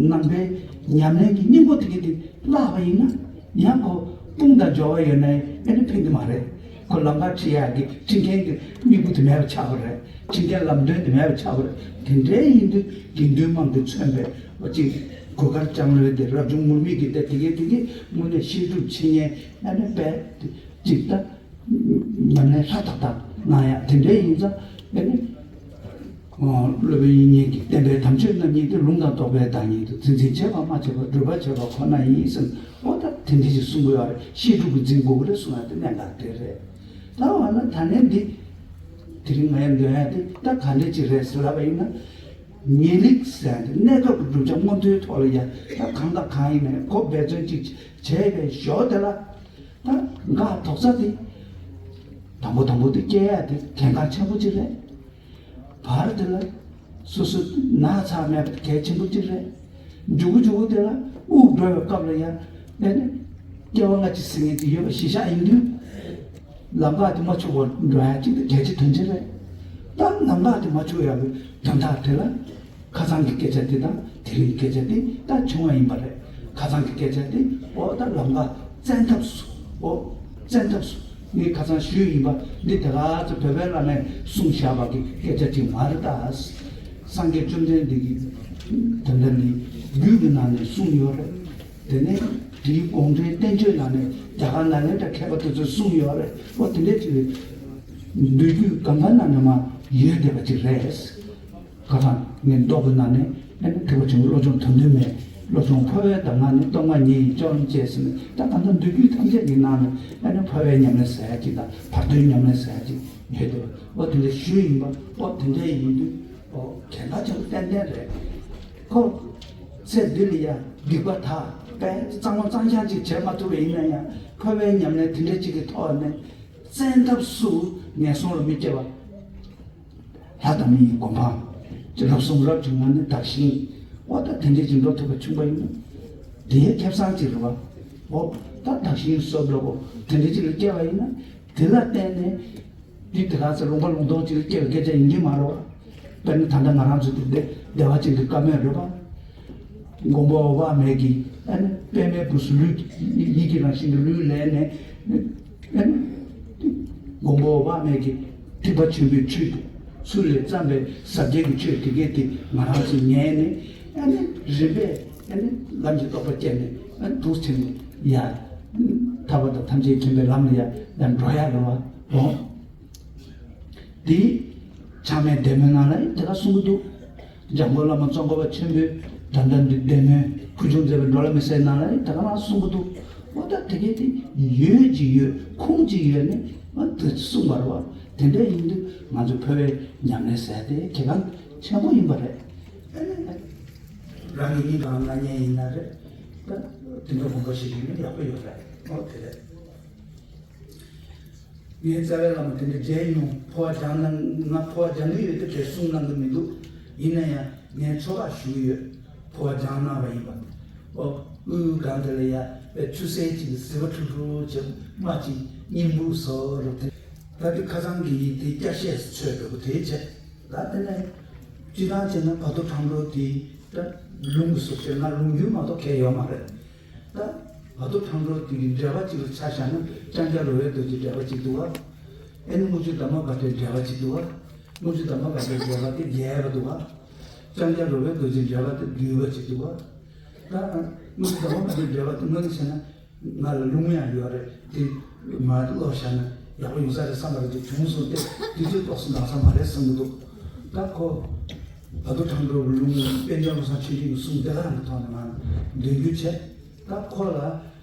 ནང་པའི་ཉམས་ལེན་གྱི་སྙིང་པོ་དེ་གི་དེ་བརླག་པ་ཡིན་ན་ཡང་ཁོ་དཔུང་དང་འབྱོར་བ་ཡོད་ན་ཡང་ཨེ་ནི་ཕན་གྱི་མ་རེད། ཁོ་ལམ་ཁ་ཁྲིད་ཡག་གི་ཁྲིད་མཁན་གྱི་སྙིང་པོ་དེ་མེད་པ་ཆགས་པ་རེད། ཁྲིད་མཁན་ལམ་སྟོན་དེ་མེད་པ་ཆགས་པ་རེད། དེ་འདྲའི་ཡིན་དུས་དགེ་འདུན་དམངས་ཀྱིས་མཚོན་པའི་ཨ་ཅིག་གོས་དཀར་ལྕང་ལོའི་དེ་རབ་བྱུང་ངུར་སྨྲིག་གི་དེ་དེ་གའི་དེ་གའི་དངོས་གནས་བཤད་སྒྲུབ་བྱེད་མཁན་ཨ་ནི་དཔེ་དེ་ཅིག་ད། ཉམས་ལེན་ཧྲ་ཐག་ཐག་གནང་ཡ་དེ་འདྲའི་ཡིན་ཙང་ཨེ་ནི། སློབ་དཔོན་དབྱིག་གཉེན་གྱིས་བསྟན་པའི་དམ་ཆོས་རྣམ་གཉིས་ཏེ། ལུང་དང་རྟོགས་པའི་བདག་ཉིད་དོ། འཛིན་ཚིག་བྱས་པ་སྨྲ་བྱས་པ། སྒྲུབ་པ་བྱས་པ་ཁོ་ན་ཡིན་ཟེར། ཨོ་ད་དེ་འདྲ་ཞིག་གསུང་གི་ཡོད་རེད། བཤད་སྒྲུབ་ཀྱིས་འཛིན་དགོས་ཀྱི་རེད་གསུང་ཡ་དེ་གནད་འགག་དེ་རེད། ད་འོ་ན་ད་ནས་འདི་དེ་རིང་ང་ཡང་འདོན་ཡ་དེ་ད་ག་འདྲ་ཅིག་རེད་ཟེར་ལབ་པ་ཡིན་ན། ངེས་ལེགས་ཟེར་ཡ་དེ་གནས་སྐབས་ཀྱི་བསྒྲུབ་བྱ་མངོན་མཐོའི་ཐོག་ལ་ཡ་ད་གང་དང་གང་ཡིན་ན་ཡང་ཁོ་འབད་བརྩོན་ཅིག་བྱས་པའི་ཞོར་དེ་ལ། ད་འགག་དོགས་ས་དེ། དང་པོ་དང་པོ་དེ་སྐྱེ་ཡ་དེ་གལ་འགངས་ཆེན་པོ་ཅིག་རེད། བར་དེ་ལ་སོ་སོ་ན་ཚ་མེད་པ་གལ་ཆེན་པོ་ཅིག་རེད། མཇུག་མཇུག་དེ་ལ་དབུགས་འགྲོ་བའི་སྐབས་ལ་ཡང་ཨེ་ནི་སྐྱེ་བ་སྔ་ཕྱི་ཟེར་མཁན་དེ་ཡོད་པ་གཞི་བཞག་ཡིན་དུས། ལམ་ཁ་དེ་མ་འཆུག་པར་འགྲོ་ཡ་ཅིག་དེ་གལ་ཆེ་དོན་ཆེ་རེད། ད་ལམ་ཁ་དེ་མ་འཆུག་ཡ་གི་དོན་དག་དེ་ལ། ཁ་སང་གི་སྐད་ཆ་དེ་དང་དེ་རིང་གི་སྐད་ཆ་དེ་ད་བྱུང་བ་ཡིན་པ་རེད། ཁ་སང་གི་སྐད་ཆ་དེ་ཨོ་ད་ལམ་ཁ་བཙན་ཐབས་སུ་ཨོ་བཙན་ཐབས་སུ་ངས་ཁ་སང་ཞུས་ཡིན་པ་འདི་དེ་ག་ཚོད་བོད་པའི་བླ་མས་གསུངས་བཞག་པ་གི་སྐད་ཆ་ཅིག་མ་རེད་ད། སངས་རྒྱས་བཅོམ་ལྡན་འདས་ཀྱིས་དེ་འདྲ་ནི་རྒྱུད་ཀྱི་ནང་ནས་གསུངས་ཡོད་རེད། དེ་ནས་དེའི་དགོངས་འགྲེལ་བསྟན་བཅོས་ནང་ནས་རྒྱ་གར་ནཱ་ལེནྡྲ་མཁས་པ་དེ་ཚོས་གསུངས་ཡོད་རེད། ཨོ་དེ་འདྲ་ཅིག་རེད། མདོ་རྒྱུད་གང་ག་ནང་ནས་མ་ཡོད་བསྡད་པ་ཅིག་རེད། ཁ་སང་ངས་མདོ་གི་ནང་ནས་ ཨ་ནི་ཐེག་པ་ཆེན་པོའི་བློ་སྦྱོང་དོན་བདུན་མའི་བློ་སྦྱོང་འཕོ་བའི་གདམས་ངག་ནི་སྟོང་པ་ཉིད་ཡིན་སྐྱོ་བ་མི་སྐྱེ་ཟེར་ནས། ད་ད་ལྟ་མདོ་རྒྱུད་ཐམས་ཅད་ཀྱི་ནང་ནས་ཨ་ནི་འཕོ་བའི་ཉམས་ལེན་ཟེར་ཡ་ཅིག་དང་བར་དོའི་ཉམས་ལེན་ཟེར་ཡ་ཅིག་ཡོད་དེ། འོ་དེ་འདྲ་ཞུས་ཡིན་པ། འོ་དེ་འདྲ་ཡིན་དུས་འོ་གལ་ཆེན་པོ་ཏན་ཏན་རེད། ཁོ་ཚེ་འདི་ལ་ཡ་སྡིག་པ་དག་པས་གཙང་མ་གཙང་རྐྱང་ཅིག་བྱེད་མ་ཐུབ་པ་ཡིན་ན་ཡང་འཕོ་བའི་ཉམས་ལེན་དེ་འདྲ་ཅིག་གི་ཐོག་ནས་བཙན་ཐབས་སུ་ངན་སོང་ལ་མི་སྐྱེ་བ། ལྷ་དང་མི་ཡི་གོ་འཕང་། རབ་གསུངས་རབ་བྱུང་བ་ནི་བདག་གཞན། འོ་ད་དེ་འདྲའི་ཅིག་འགྲོ་ཐུབ་པ་བྱུང་བ་ཡིན་ན། དེའི་ཁེ་བཟང་ཅིག་རེད་བ། འོ་ད་བདག་གཞན་སོགས་ལ་འོ་དེ་འདྲའི་ཅིག་ལ་སྐྱེ་བ་ཡིན་ན། དེ་ལ་བརྟེན་ནས་དུས་དེ་ག་ཚེ་ལུང་པ་ལུང་སྟོང་ཅིག་ལ་སྐྱེ་བའི་སྐད་ཆ་ཡིན་གྱི་མ་རེད་བ། དཔེར་ན་ད་ལྟ་ང་རང་ཚོ་དེ་བདེ་བདེ་བ་ཅན་གྱི་བཀའ་མོལ་རེད་བ། མགོན་པོ་འོད་དཔག་མེད་ཀྱིས་ཨ་ནི་པདྨའི་སྦུབས་སུ་ལུས་ཡིད་ཀྱི་རང་བཞིན་གྱི་ལུས་ལེན་ནས། ཨ་ནི་མགོན་པོ་འོད་དཔག་མེད་ཀྱིས་ཐེག་པ་ཆེན་པོའི་ཆོས་ཚུལ་ལས་བརྩམས་པའི་ཟབ་རྒྱས་ཀྱི་ཆོས་དེ་གས་དེ་ང་རང་ཚོས་ཉན་ནས། ཨ་ནི་རིམ་པས་ཨ་ནི་ལམ་གྱི་རྟོགས་པ་སྐྱེས་ནས། ཨ་ནི་འདུག་སེ་ནས་ཡ་ཐར་པ་དང་ཐམས་ཅད་མཁྱེན་པའི་ལམ་ལ་ཡ་ཡ་འགྲོ་ཡ་རེད་བ། འོ། འདི་ཆགས་མེད་བདེ་སྨོན་ནང་ལ་ཡང་དེ་ག་གསུང་གི་འདུག་འཇམ་མགོན་བླ་མ་ཙོང་ཁ་པ་ཆེན་པོས་ད་ལྟ་འདི་བདེ་སྨོན་ཕུལ་བྱུང་མཛད་པའི་འགྲོ་ལ་མི་ཟད་ནང་ལ་ཡང་དེ་ག་རང་གསུང་གི་འདུག་འོ་ད་དེ་གས་དེ་ཡོད་ཅིག་ཡོད། ཁུངས་ཅིག་ཡོད་ནས་ང་དེ་གསུངས་པ་རེད་བ། དེ་འདྲ་ཡིན་དུས་ང་ཚོ་འཕོ་བའི་ཉམས་ལེན་ཟེར་དེ་གལ་འགངས་ཆེན་པོ་ཡིན་པ་རེད། རང་གི་སྙིང་དང་ང་ཉན་ཡིན་ན་རེད། ད་དེ་འདྲ་དགོངས་པ་བཞེས་ཡིན་ན་ཡག་པོ་ཡོད་རེད། འོ་དེ་རེད། ངའི་རྩ་བའི་བླ་མ་དེ་འདྲ་མཇལ་མྱོང་། འཕོ་བ་སྦྱང་གནང་། ང་འཕོ་བ་སྦྱང་གི་ཡོད་དེ་དེ་གསུང་གནང་གི་མི་འདུག་ཡིན་ན་ཡང་ངས་ཚོད་དཔག་ཞུ་གི་ཡོད། འཕོ་བ་སྦྱང་གནང་བ་ཡིན་པ། ཨོ། དབུས་སྒང་དེ་ལ་ཡ་དཔེ་ཆུ་སེར་ཅིག་གི་ཟིལ་པ་འཁྲུག་འཁྲུག་བྱེད་མ་ཅིག་སྙིང་པོ་བཟོ་རུ་དེ། ད་དེ་ཁ་སང་གི་ཡིག་དེ་བསྐྱར་བཤད་སུ་ཚོད་འགྲོ་གི་དེ་བྱས། ད་དེ་ནས་སྤྱི་བཏང་བྱས་ན་བར་དོ་འཕྲང་སྒྲོལ་དེ་ད་ལུང་གི་སུ་བྱས་ན་ལུང་རྒྱུན་མ་གཏོགས་གལ་ཡོད་མ་རེད། ད་བར་དོ་འཕྲང་སྒྲོལ་དེ་གི་འགྲེལ་པ་གཅིག་ལ་ཆ་བཞག་ན་ལྕང་སྐྱ་རོལ་པའི་རྡོ་རྗེ་འགྲེལ་པ་གཅིག་འདུག་བ། ཨེ་ནི་དངུལ་ཆུ་དར་མ་བྷ་དྲའི་འགྲེལ་པ་གཅིག་འདུག་བ། དངུལ་ཆུ་དར་མ་བྷ་དྲའི་འགྲེལ་པ་དེ་རྒྱས་པ་འདུག་བ། ལྕང་སྐྱ་རོལ་པའི་རྡོ་རྗེ་འགྲེལ་པ་དེ་བསྡུས་པ་གཅིག་འདུག་བ། ད་དངུལ་ཆུ་དར་མ་བྷ་དྲའི་འགྲེལ་པ་དེ་དངོས་གནས་བྱས་ན་ང་ལ་ལུང་ཡང་ཡོད་རེད། དེ་མར་ཀློག་བཞག་ན་ཡག་པོ་ཡོང་ས་རེད་བསམ་པ་རེད། དེ་བྱུང་སོང་སྟེ་དུས་ཚོད་ཏོག་ཙམ་འདང་ས་མ་རེད་བསམ་གྱི་འདུག་ད་ཁོ་བར་དོ་འཕྲང་སྒྲོལ་གྱི་ལུང་པཎ་ཆེན་བློ་བཟང་ཆོས་འཕེལ་གྱི་གསུང་དེ་ག་རང་གི་ཐོག་ནས་ང་འདོན་རྒྱུ་བྱས། ད་ཁོ་ལ་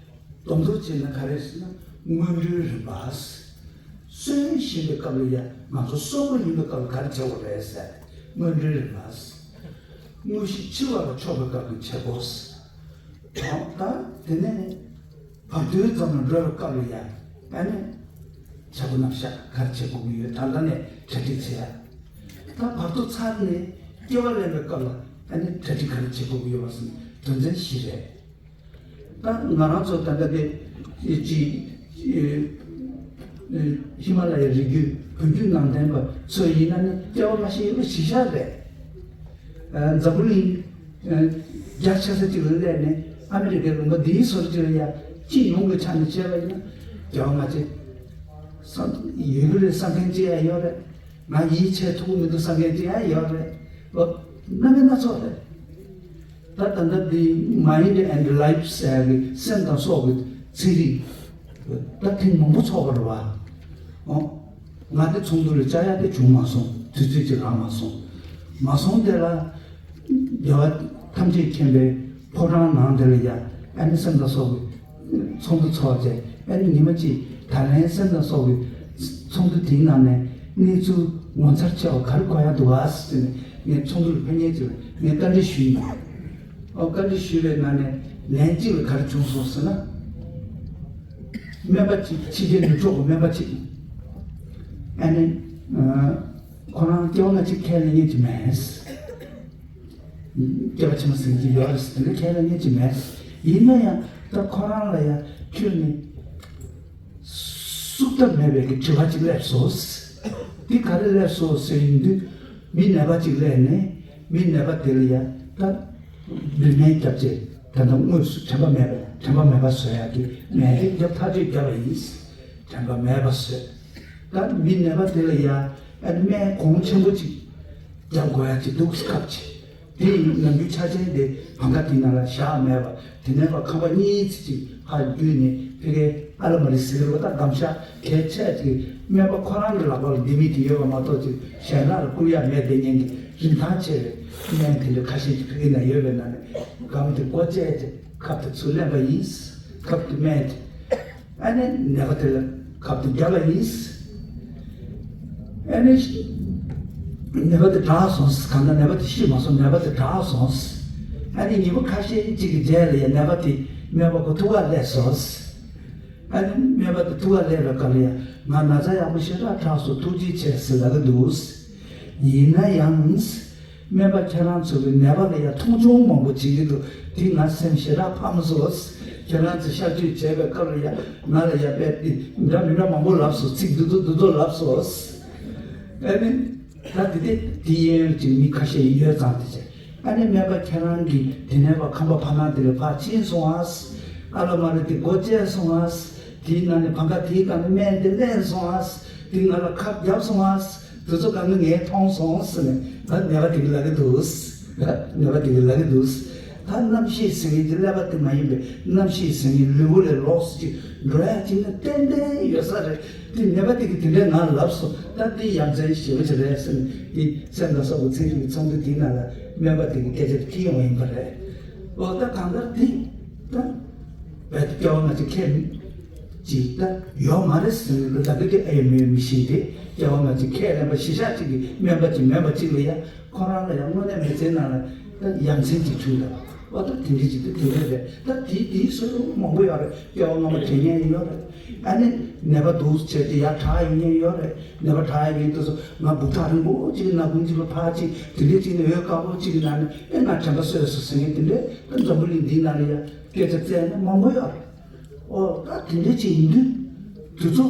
སྡོམ་ཐོ་བྱས་ན་ག་རེ་ཟེར་ན། སྔོན་འགྲོའི་རིམ་པ། གསོན་བཞིན་པའི་སྐབས་ལ་ཡ་ང་ཚོ་གསོན་པོ་ཡིན་པའི་སྐབས་ལ་ག་རེ་བྱེད་དགོས་རེད་ཟེར། སྔོན་འགྲོའི་རིམ་པ། དངོས་གཞི་འཆི་བ་ལ་ཕྱོགས་པའི་སྐབས་ལ་བྱེད་དགོས། ད་དེ་ནས་བར་དོའི་འཛམ་ལ་འགྲོ་བའི་སྐབས་ལ་ཡ་ཨ་ནི་བྱེད་སྒོ་རྣམ་གཞག་ག་རེ་བྱེད་དགོས་ཀྱི་ཡོད། ད་ལྟ་ནས་གྲ་སྒྲིག་བྱེད་ཡ། ད་བར་དོ་ཚར་ནས་སྐྱེ་བ་ལེན་པའི་སྐབས་ལ་ཨ་ནི་གྲ་སྒྲིག་ག་རེ་བྱེད་དགོས་ཀྱི་ཡོད་པ་ཟེར་ན་དོན་ཚན་བཞི་རེད། ད་ང་རང་ཚོ་ད་ལྟ་དེ་ཅི་ཧི་མ་ལ་ཡའི་རི་རྒྱུད་བོད་བརྒྱུད་ནང་བསྟན་པ་ཚོ་ཡིན་ན་ནི་སྐྱེ་བ་སྔ་ཕྱི་ཡོད་པ་གཞི་བཞག་རེད། འཛམ་བུ་གླིང་རྒྱ་ཆེ་ས་གཅིག་ལ་སླེབས་ནས་ཨ་མི་རི་ཀའི་ལུང་པ་འདིའི་སོར་གཅིག་ལ་ཡ་སྤྱི་ཡོངས་ཀྱི་ཆ་ནས་བྱས་པ་ཡིན་ན་སྐྱེ་བ་སྔ་ཕྱི་བསམ་ཡོད་ཀྱི་རེད་བསམ་མཁན་ཅིག་ཡང་ཡོད་རེད། ང་ཡིད་ཆེས་ཐུབ་ཀྱི་མི་འདུག་བསམ་མཁན་ཅིག་ཡང་ཡོད་རེད། འོ། རྣམ་པ་སྣ་ཚོགས་རེད། ད་ད་ལྟ་འདི་Mind and Life ཟེར་ཡག་གི་སེམས་དང་སྲོག་གི་ཚན་རིག་ད་ཐེངས་མང་པོ་ཚོགས་པ་རེད་བ། འོ། ང་དེ་ཚོགས་འདུ་ལ་བཅར་ཡག་དེ་བྱུང་མ་སོང་། དུས་ཚོད་ཅིག་རག་མ་སོང་། མ་སོང་དེ་ལ་རྒྱལ་བ་ཐམས་ཅད་མཁྱེན་པའི་ཕོ་བྲང་ནང་དེ་ལ་ཡ་ཨ་ནི་སེམས་དང་སྲོག་གི་ཚོགས་འདུ་ཚོགས་བྱས། ཨ་ནི་ཉི་མ་གཅིག་ད་ལན་སེམས་དང་སྲོག་གི་ཚོགས་འདུ་དེའི་ནང་ནས་གནས་ཚུལ་ངོ་མཚར་ཆེ་བ་ག་རེ་གོ་ཡག་འདུག་ག་ཟེར་ནས་ངས་ཚོགས་འདུ་ལ་ཕེབས་མཁན་ཅིག་ལ་ངས་བཀའ་འདྲི་ཞུས་ཡིན། ཨོ། བཀའ་འདྲི་ཞུས་པའི་ནང་ནས་ལན་གཅིག་ལ་ག་རེ་བྱུང་སོང་ཟེར་ན། སྨན་པ་གཅིག་ཕྱི་རྒྱལ་ནུབ་ཕྱོགས་ཀྱི་སྨན་པ་གཅིག་ཨ་ནི་ཁོ་རང་སྐྱེ་བ་སྔ་ཕྱི་ཁས་ལེན་མཁན་ཅིག་མེད། སྐྱེ་བ་ཕྱི་མ་ཟེར་གྱི་ཡོད་རེད་ཟེར་ནས་ཁས་ལེན་མཁན་ཅིག་མེད། ཡིན་ན་ཡང་ད་ཁོ་རང་ལ་ཡང་ཁྱོད་ནི་བསུབ་ཐབས་མེད་པའི་གི་དྲི་བ་ཅིག་སླེབས་སོང་། འདི་ག་རེ་སླེབས་སོང་ཟེར་ཡིན་དུས། མི་ནད་པ་ཅིག་སླེབས་ནས་མི་ནད་པ་དེ་ལ་ཡང་ད་བི་སྨན་བརྒྱབ་རྗེས་ད་ལྟ་དངོས་སུ་དྲན་པ་མེད་པ་དྲན་པ་མེད་པ་བཟོ་ཡག་གི་སྨན་དེ་བརྒྱབ་ཐག་གཅོད་བརྒྱབ་པ་ཡིན། དྲན་པ་མེད་པ་བཟོས། ད་མི་ནད་པ་དེ་ལ་ཡང་ཨ་ནི་སྨན་གོང་ཆེན་པོ་ཅིག་བརྒྱབ་དགོས་ཡག་ཅིག་འདུག་སྐབས་ཅིག་དེ་ཡིན་ནམ་རྒྱུན་ཆ་ཆེན་དེ་བང་ཁ་དེ་ནང་ལ་བཞག་མེད་པ། དེ་ནས་ཕར་ཁང་པ་གཉིས་ཙམ་ཅིག་ཕར་བརྒྱུད་ནས་ཕ་གིའི་ཨ་ལ་མ་རི་ཟེར་བ་ད་སྒམ་ཤ་གལ་ཆེ་ཅིག་སྨན་པ་ཁོ་རང་གི་ལག་པ་ལ་ལྡེ་མིག་དེ་ཡོད་པ་མ་གཏོགས་ཅིག་གཞན་དག་ལ་བསྐུར་ཡག་མེད། དེ་ཉིན་གྱི་ རིན་ཐང་ཆེ་བའི་སྨན་དེ་འདྲ་ཁ་ཤས་ཀྱི་བོད་སྐད་ན་ཡོད་པའི་ནང་ནས་སྒམ་དེ་སྒོ་བཅད་དེ་ཁབ་དེ་ཚུར་ལེན་པ་ཡིན། ཁབ་དེ་སྨན་དེ། ཨ་ནི་ནད་པ་དེ་ལ་ཁབ་དེ་བརྒྱབ་པ་ཡིན། ཨ་ནི་ནད་པ་དེ་དྲག་སོང་། གང་ལྟར་ནད་པ་དེ་ཤི་མ་སོང་། ནད་པ་དེ་དྲག་སོང་། ཨ་ནི་ཉིན་མོ་ཁ་ཤས་ཅིག་གི་རྗེས་ལ་ཡང་ནད་པ་དེ་སྨན་པ་ཁོ་ཐུག་ག་སླེབས་སོང་། ཨ་ནི་སྨན་པ་དེ་ཐུག་ག་སླེབས་པའི་སྐབས་ལ་ཡང་ང་ན་ཚ་ཡག་པོ་ཞེ་དྲག་དྲག་སོང་། ཐུགས་རྗེ་ཆེ་ཟེར་ལབ་ཀྱི་འདུག། ཡིན་ན་ཡང་། སྨན་པ་ཁྱེད་རང་ཚོ་གིས་ནད་པ་ལ་ཡང་མཐོང་ཆུང་མང་པོ་བྱེད་ཀྱི་འདུག། དེ་ང་སེམས་ཞེ་དྲག་ཕམ་སོང་། ཁྱེད་རང་ཚོས་གཤག་བཅོས་བྱས་པའི་སྐབས་ལ་ཡང་ང་ལ་ཡང་དཔེ་འདྲ་མི་འདྲ་མང་པོ་ལབ་སོང་། ཚིག་འདི་ཚོ་འདི་ཚོ་ལབ་སོང་། ཨ་ནི། ད་དེ་དེ་དེ་ཡན་གྱི་མི་ཁ་ཤས་ཡོད་ཙང་དེ་བྱས། ཨ་ནི་སྨན་པ་ཁྱེད་རང་གིས་དེ་ནས་ཕར་ཁམས་པ་ཕ་ནང་དེ་ལ་ཕར་ཕྱིན་སོང་ཨ། ཨ་ལ་མ་རེད་དེ་སྒོ་བཅད་སོང་ཨ། དེའི་ནང་ནས་བང་ཁ་དེའི་སྒང་ནས་སྨན་དེ་ལེན་སོང་ཨ། དེ་ང་ལ་ཁབ་བརྒྱབ་སོང་ཨ། དེ་ཚོ་གང་ག་ངས་མཐོང་སོང་ཟེར་ནས་ད་ནད་པ་དེ་གིས་ལབ་ཀྱི་འདུག། ནད་པ་དེ་གིས་ལབ་ཀྱི་འདུག། ད་རྣམ་ཤེས་ཟེར་མཁན་དེ་ཀླད་པ་དེ་མ་ཡིན་པའི་རྣམ་ཤེས་ཟེར་མཁན་ལུས་པོ་ལས་ལོགས་སུ་ཅིག་འགྲོ་ཡ་ཅིག་ན་ཏན་ཏན་ཡོད་ས་རེད། དེ་ནད་པ་དེ་གིས་དེ་འདྲའི་ང་ལ་ལབ་སོང་། ད་དེ་ཡ་མཚན་ཞེ་པོ་ཅིག་རེད་ཟེར་ནས་དེ་སེམས་དང་སོགས་པ་ཚན་རིག་གི་ཚོགས་འདུ་དེའི་ནང་ལ་སྨན་པ་དེ་གི་སྐད་ཆ་དེ་ཡོང་བ་ཡིན་པ་རེད། འོ་ད་གང་ལྟར་དེ་ད་རྦད་དེ་སྐྱེ་བ་སྔ་ཕྱི་ཁས་ཅིག་ད་ཡོད་མ་རེད་ཟེར་ནས་ད་གི་དེ་ཨེ་མེད་མི་ཤེས་ཏེ་སྐྱེ་བ་སྔ་ཕྱི་ཁས་ལེན་པ་གཞི་བཞག་ཅིག་གི་སྨན་པ་ཅིག་མིན་པ་ཅིག་ལ་ཡ། ཁོ་རང་ལ་ཡང་དངོས་གནས་མི་ཚེའི་ནང་ལ་ད་ཡ་མཚན་ཅིག་བྱུང་ཡོད་པ། ཨོ་ད་དེ་འདྲ་ཅིག་ད་དེ་འདྲ་རེད། ད་དེའི་དེའི་སྲོལ་མང་པོ་ཡོད་རེད། སྐྱེ་བ་སྔ་མ་དྲན་མཁན་ཡོད་རེད། ཨ་ནི་ནད་པ་འདུག་བྱས་ཏེ་ཡར་དྲག་ཡོང་མཁན་ཡོད་རེད། ནད་པ་དྲག་ཡོང་མཁན་དེ་ཚོ་ང་སྦུག་ཐག་རིང་པོ་ཅིག་ནག་ཁུང་ཅིག་ལ་ཕར་ཅིག་དེ་འདྲ་ཅིག་ནས་འོད་དཀར་པོ་ཅིག་གི་ནང་ནས་ཨེ་ང་དྲན་པ་གསོས་སོང་ཟེར་མཁན་དེ་འདྲ་ད་འཛམ་བུ་གླིང་འདིའི་ནང་ལ་ཡ་སྐད་ཆ་བཙལ་ན་མང་པོ་ཡོད་རེད། ཨོ་ད་དེ་འདྲ་ཅིག་ཡིན་དུས་དེ་ཚོ་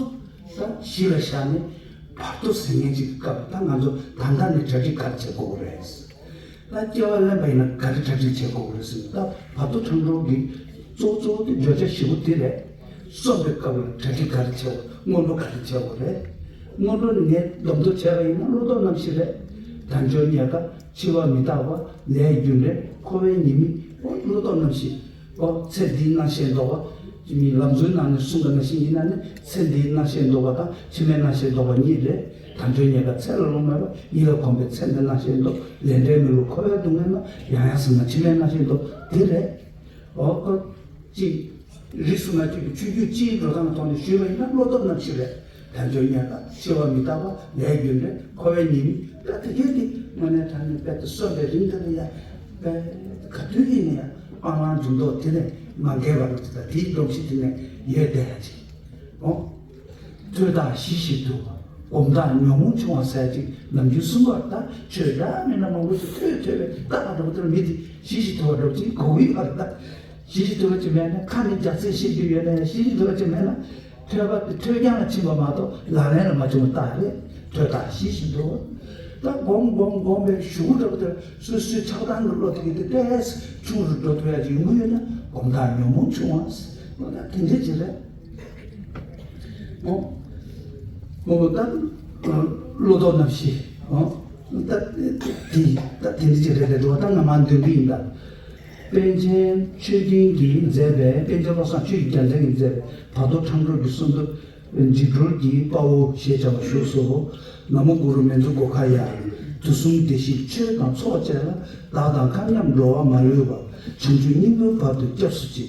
ད་གཞི་ལ་བཞག་ནས་བར་དོ་ཟེར་མཁན་ཅིག་གི་སྐབས་ད་ང་ཚོ་ད་ལྟ་ནས་གྲ་སྒྲིག་ག་རེ་བྱེད་དགོས་རེད། ད་སྐྱེ་བ་ལེན་པ་ཡིན་ན་ག་རེ་གྲ་སྒྲིག་བྱེད་དགོས་རེད་ཟེར་ན། ད་བར་དོ་ཐང་འགྲོ་གི་གཙོ་བོ་གཙོ་བོ་དེ་བརྗོད་བྱ་བཞི་པོ་དེ་རེད། གསོན་པའི་སྐབས་ལ་གྲ་སྒྲིག་ག་རེ་བྱེད་དགོས། སྔོན་འགྲོ་ག་རེ་བྱེད་དགོས་རེད། སྔོན་འགྲོ་ནི་ངས་སྡོམ་ཐོ་བྱས་པ་ཡིན་ན་བློ་ལྡོག་རྣམ་བཞི་རེད། དལ་འབྱོར་རྙེད་དཀའ། འཆི་བ་མི་རྟག་པ། ལས་རྒྱུ་འབྲས། འཁོར་བའི་ཉེས་དམིགས། ཨོ་བློ་ལྡོག་རྣམ་བཞི། ཨོ་ཚེ་འདིའི་སྣང་ཤས་ལྡོག་པ། ཅི་མིན་ལམ་གཙོའི་ནང་ནས་གསུངས་པ་ནང་བཞིན་ཡིན་ན་ནི་ཚེ་འདིའི་སྣང་ཤས་ལྡོག་པ་དང་ཕྱི་མའི་སྣང་ཤས་ལྡོག་པ་གཉིས་རེད། དལ་འབྱོར་རྙེད་དཀའ་ཚེ་ལ་ལོང་མེད་པ། ཡིད་ལ་གོམས་པའི་ཚེ་འདིའི་སྣང་ཤས་ལྡོག། ལས་འབྲས་མི་བསླུ་འཁོར་བའི་སྡུག་བསྔལ་མ། ཡང་ཡང་བསམ་ན་ཕྱི་མའི་སྣང་ཤས་ལྡོག་དེ་རེད། ཨོ་ཁོ་ཅི། རིགས་སུ་མ་ཆད་པའི་ཆོས་བརྒྱུད་སྤྱིའི་འགྲོ་སྟངས་ཐོག་ནས་ཞུས་པ་ཡིན་ན་བློ་ལྡོག་རྣམ་བཞི་རེད། དལ་འབྱོར་རྙེད་དཀའ། འཆི་བ་མི་རྟག་པ། ལས་རྒྱུ་འབྲས། འཁོར་བའི་ཉེས་དམིགས། ད་དེ་གས་དེ་དངོས་གནས་དྲང་གནས་དཔེ་དེ་གསོན་པའི་རིང་དེ་ལ་ཡ་དཔེ་ག་དུས་ཡིན་ན་ཡང་སྤང་བླང་འཇུག་ལྡོག་དེ་ནས་མ་འགལ་བ་རེད། ད་དེའི་སྒྲོམ་གཞི་དེ་ནས་ཡོད་བསྡད་ཡ་ཅིག་ཨོ། ཐོས་དང་ཞི་ཞིང་དུལ་བ། སྒོམ་དང་ཉོན་མོངས་ཆུང་བ་ཟེར་ཅིག་ནམ་རྒྱུན་གསུངས་པ། ད་ཆོས་འདྲ་མིན་འདྲ་མང་པོ་ཞིག་ཐོས་ཐོས་པས་ད་ག་འདྲ་པོ་དེར་མི་དེ་ཞི་ཞིང་དུལ་བ་འདྲ་པོ་ཅིག་གོ་གི་ཡོད་རེད་ད། ཞི་ཞིང་དུལ་བ་ཅིག་མེད་ན་ཁ་ནས་རྒྱག་ཚད་བཤད་རྒྱུ་ཡོད་ན་ཡང་ཞི་ཞིང་དུལ་བ་ཅིག་མེད་ན་ཐོས་པ་དེ་ཐོས་རྐྱང་ལ་ཕྱིན་པ་མ་གཏོགས་ལག་ལེན་ལ་མ་བྱུང་བ་རྟགས་རེད། ཐོས་དང་ཞི་ཞིང་དུལ་བ། ད་སྒོམ་སྒོམ་སྒོམ་པའི་གཞུག་གུ་འདྲ་པོ་དེར་སོ་སོའི་ཆགས་སྡང་གི་བློ་དེ་གི་དེ་ཏོག་ཙམ་ཆུང་རུ་འགྲོ་ཐུབ་ཡ་ཅིག་ཡོང་གི་ཡོད་ན་སྒོམ་དང་ཉོན་མོངས་ཆུང་བ་ཟེར་བ་ད་དེ་འདྲ་ཅིག་རེད། ཨོ། ཨོ་ད་བློ་ལྡོག་རྣམ་བཞི། ཨོ། ད་དེ་ད་དེ་འདྲ་ཅིག་རེད་དེ་འགྲོ་བ་ད་ང་མ་འདོན་གི་ཡིན་ད། པཎ་ཆེན་ཆོས་མཁན་གྱིས་མཛད་པའི། པཎ་ཆེན་བློ་བཟང་ཆོས་ཀྱི་རྒྱལ་མཚན་གྱིས་མཛད་པའི་བར་དོ་ཁྲ་འགྲོ་གི་གསུང་རབ་འཇིགས་སྒྲོལ་གྱི་དཔའ་བོ་ཞེས་བྱ་བ་བཞུགས་སོ། ན་མོ་གུ་རུ་མཉྫུ་གྷོ་ཥ་ཡ། དུས་གསུམ་བདེ་གཤེགས་ཆོས་དང་ཚོགས་བཅས་ལ། བདག་དང་མཁའ་མཉམ་འགྲོ་བ་མ་ལུས་པ། བྱང་ཆུབ་སྙིང་པོའི་བར་དུ་སྐྱབས་སུ་མཆི།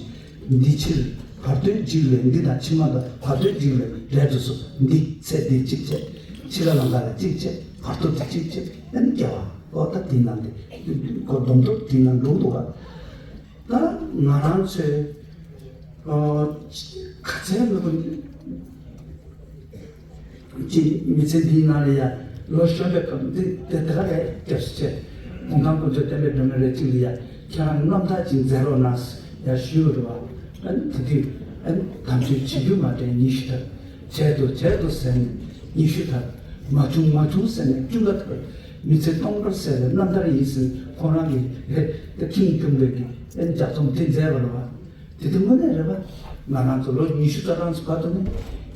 འདི་ཕྱིར་བར་དོའི་འཇིགས་ལས། འདི་དང་ཕྱི་མ་དང་བར་དོའི་འཇིགས་ལས་རལ་དུ་སོང་། འདི་ཚེ་འདི་གཅིག་བྱས། ཕྱི་ལ་ལམ་ཁ་ལ་གཅིག་བྱས། བར་དོ་འདི་གཅིག་བྱས། ཨ་ནི་སྐྱེ་བ་ཨོ་ད་དེ་ནང་དེ་ཁོ་སྡོམ་ཐོབ་དེ་ནང་འགྲོ་འདུག་བ། ད་ང་རང་ཚོའི་ཨོ་ག་ཚད་མི་དགོས། ཅིག་མི་ཚེ་འདིའི་ནང་ལ་ཡ་ལོ་གཞོན་པའི་སྐབས་འདི་དེ་དེ་ག་རེད་སྐྱབས་སུ་མཆི། གུང་ཐང་དཀོན་མཆོག་བསྟན་པའི་སྒྲོན་མེ་རེ་གཅིག་ལ་ཡ་ཁྱེད་རང་རྣམ་ཐར་ཅིག་མཛད་རོགས་གནང་ཡ་ཞུས་པ་རེད་བ། ཨ་ནི་དེ་དུས་ཨ་ནི་དམ་ཆོས་བྱེད་རྒྱུ་མ་དྲན་ཉི་ཤུ་ཐར། བྱས་འདུག་བྱས་འདུག་ཟེར་ནས་ཉི་ཤུ་ཐར། མ་བྱུང་མ་བྱུང་ཟེར་ནས་བཅུ་ལྔ་ཐར། མི་ཚེ་སྟོང་ཕྲག་ཟེར་བའི་རྣམ་ཐར་ཡིན་ཟེར་ཁོ་རང་གིས་རེད་དེ་ཁེངས་སྐྱུང་བའི་གི་ཨ་ནི་ལྗགས་རྩོམ་དེ་མཛད་པ་རེད་བ། དེ་དུས་དངོས་གནས་རེད་པ། ང་རང་ཚོ་ལོ་ཉི་ཤུ་རྩ་གྲངས་སུ་བར་དུ་ནི།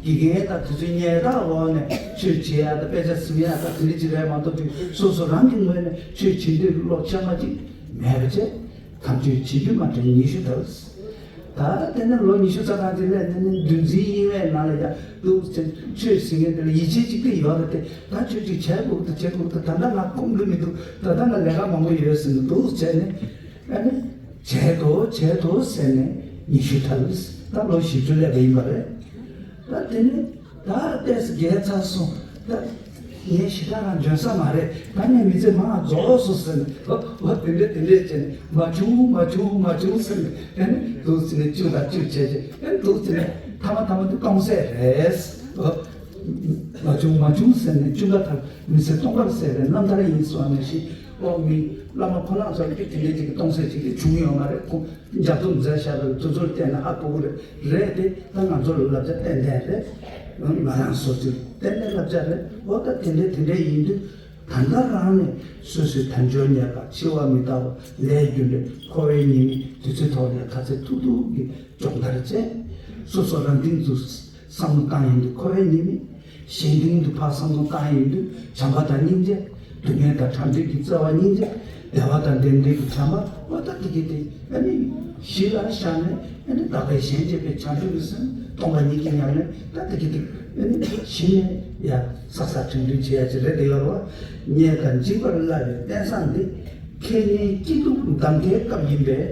དགེ་རྒན་དང་དེ་ཚོའི་ཉལ་ཐག་འོག་ནས་ཆོས་བྱེད་ཡག་དང་དཔེ་ཆ་གཟིགས་ཡག་དང་དེ་འདྲ་ཅིག་རེད་མ་གཏོགས་དུས་སོ་སོ་རང་གི་ངོས་ནས་ཆོས་བྱེད་འདོད་ཀྱི་བློ་གཅིག་མ་གཅིག་མེད་པ་བྱས། དམ་ཆོས་བྱེད་རྒྱུ་མ་དྲན་ཉི་ཤུ་ཐར། ད་དེ་ནས་ལོ་ཉི་ཤུ་རྩ་གྲངས་ཅིག་སླེབས་ནས་ནི་འདུལ་འཛིན་དབྱེ་བའི་ནང་ལ་ཡང་འདུག་ཅེས་ཆོས་ཟེར་མཁན་དེ་ལ་ཡིད་ཆེས་གཅིག་པུ་ཡོད་རེད་དེ། ད་ཆོས་གཅིག་བྱེད་དགོས་འདུག་བྱེད་དགོས་འདུག་ད་ལྟ་ང་ཁོམ་གི་མི་འདུག་ད་ལྟ་ང་ལས་ཀ་མང་པོ་ཡོད་ཟེར་ནས་འདུག་བྱས་ནས། ཨ་ནི་བྱེད་དོ་བྱེད་དོ་ཟེར་ནས་ཉི་ཤུ་ཐལ། ད་ལོ་བཞི་བཅུ་སླེབས་པ་ཡིན་པ་རེད། ད་དེ་ནི་ད་ལྟས་སུ་རྒས་ཚར་སོང་། ད་ངས་ཞེ་དྲག་རང་འཇོན་ས་མ་རེད། ད་ངས་མི་ཚེ་མང་རྫོགས་སོང་ཟེར་ནས། ཨོ་ཨོ་དེ་འདྲས་དེ་འདྲས་བྱས་ནས་མ་བྱུང་མ་བྱུང་མ་བྱུང་ཟེར་ནས། ཨ་ནི་འདུག་ཟེར་ནས་བཅུ་དང་བཅུ་བྱས་བྱས། ཨ་ནི་འདུག་ཟེར་ནས་ཐ་མ་ཐ་མ་དེ་སྟོང་ཟད་རེད། ཨོ། མ་བྱུང་མ་བྱུང་ཟེར་ནས་བཅུ་འགའ་ཐར། མི་ཚེ་སྟོང་པར་ཟད་པའི་རྣམ་ཐར་ཡིན་གསུངས་ནས་ཤི། ཨོ་མི་བླ་མ་ཁོ་རང་ཚོར་གྱི་དེ་འདྲའི་ཅིག་གི་སྟོང་ཟད་ཅིག་དེ་བྱུང་ཡོད་མ་རེད། ཁོ་རྒྱབ་རྟེན་མཛད་བཞག་པའི་དུས་ཚོད་བལྟས་ན་ཧ་གོ་གི་རེད། རེད་དེ་ད་ང་ཚོ་ལ་བསླབ་བྱ་ཏན་ཏན་རེད། ང་རང་སོ་སོའི་ཏན་ཏན་བསླབ་བྱ་རེད། ཨོ་ད་དེ་འདྲའི་དེ་འདྲའི་ཡིན་དུས། ད་ལྟ་རང་ནས་སོ་སོའི་དལ་འབྱོར་རྙེད་དཀའ། འཆི་བ་མི་རྟག་པ། ལས་རྒྱུ་འབྲས། འཁོར་བའི་ཉེས་དམིགས། དུས་ཚོད་ཐོག་ནས་ག་ཚད་ཐུབ་ཐུབ་ཀྱིས་སྦྱོང་བརྡར་བྱས། སོ་སོ་རང་སྟེང་དུ་བསམ་བློ་བཏང་ཡོང་དུས་འཁོར་བའི་ཉེས་དམིགས། གཞན་སྟེང་དུ་ཕར་བསམ་བློ་བཏང་ཡོང་དུས་བྱམས་པ་དང་སྙིང་རྗེ། སྡུག་བསྔལ་དང་འཁྲུལ་འདོད་ཀྱི་བརྩེ་བ་སྙིང་རྗེ། བདེ་བ་དང་ལྡན་འདོད་ཀྱི་བྱམས་པ། འོ་ད་དེ་གི་དེ་ཨ་ནི་གཞི་ལ་བཞག་ནས། ཨ་ནི་བདག་པས་གཞན་གཅེས་པའི་བྱང་ཆུབ་ཀྱི་སེམས། སྟོང་པ་ཉིད་ཀྱི་ཉམས་ལེན། ད་དེ་གི་དེ་ཨ་ནི་གཞི་ནས་ཡ་བསགས་བསགས་ཁྲིམས་མཐུན་བྱེད་ཡ་ཅིག་རེད་དེ་ཡོད་རེད་བ། རྙེད་དཀའ་འཇིགས་པར་སླ་བའི་རྟེན་བཟང་འདི། ཁེ་ཉེན་སྐྱིད་སྡུག་གདམ་ཁའི་སྐབས་ཡིན་པས།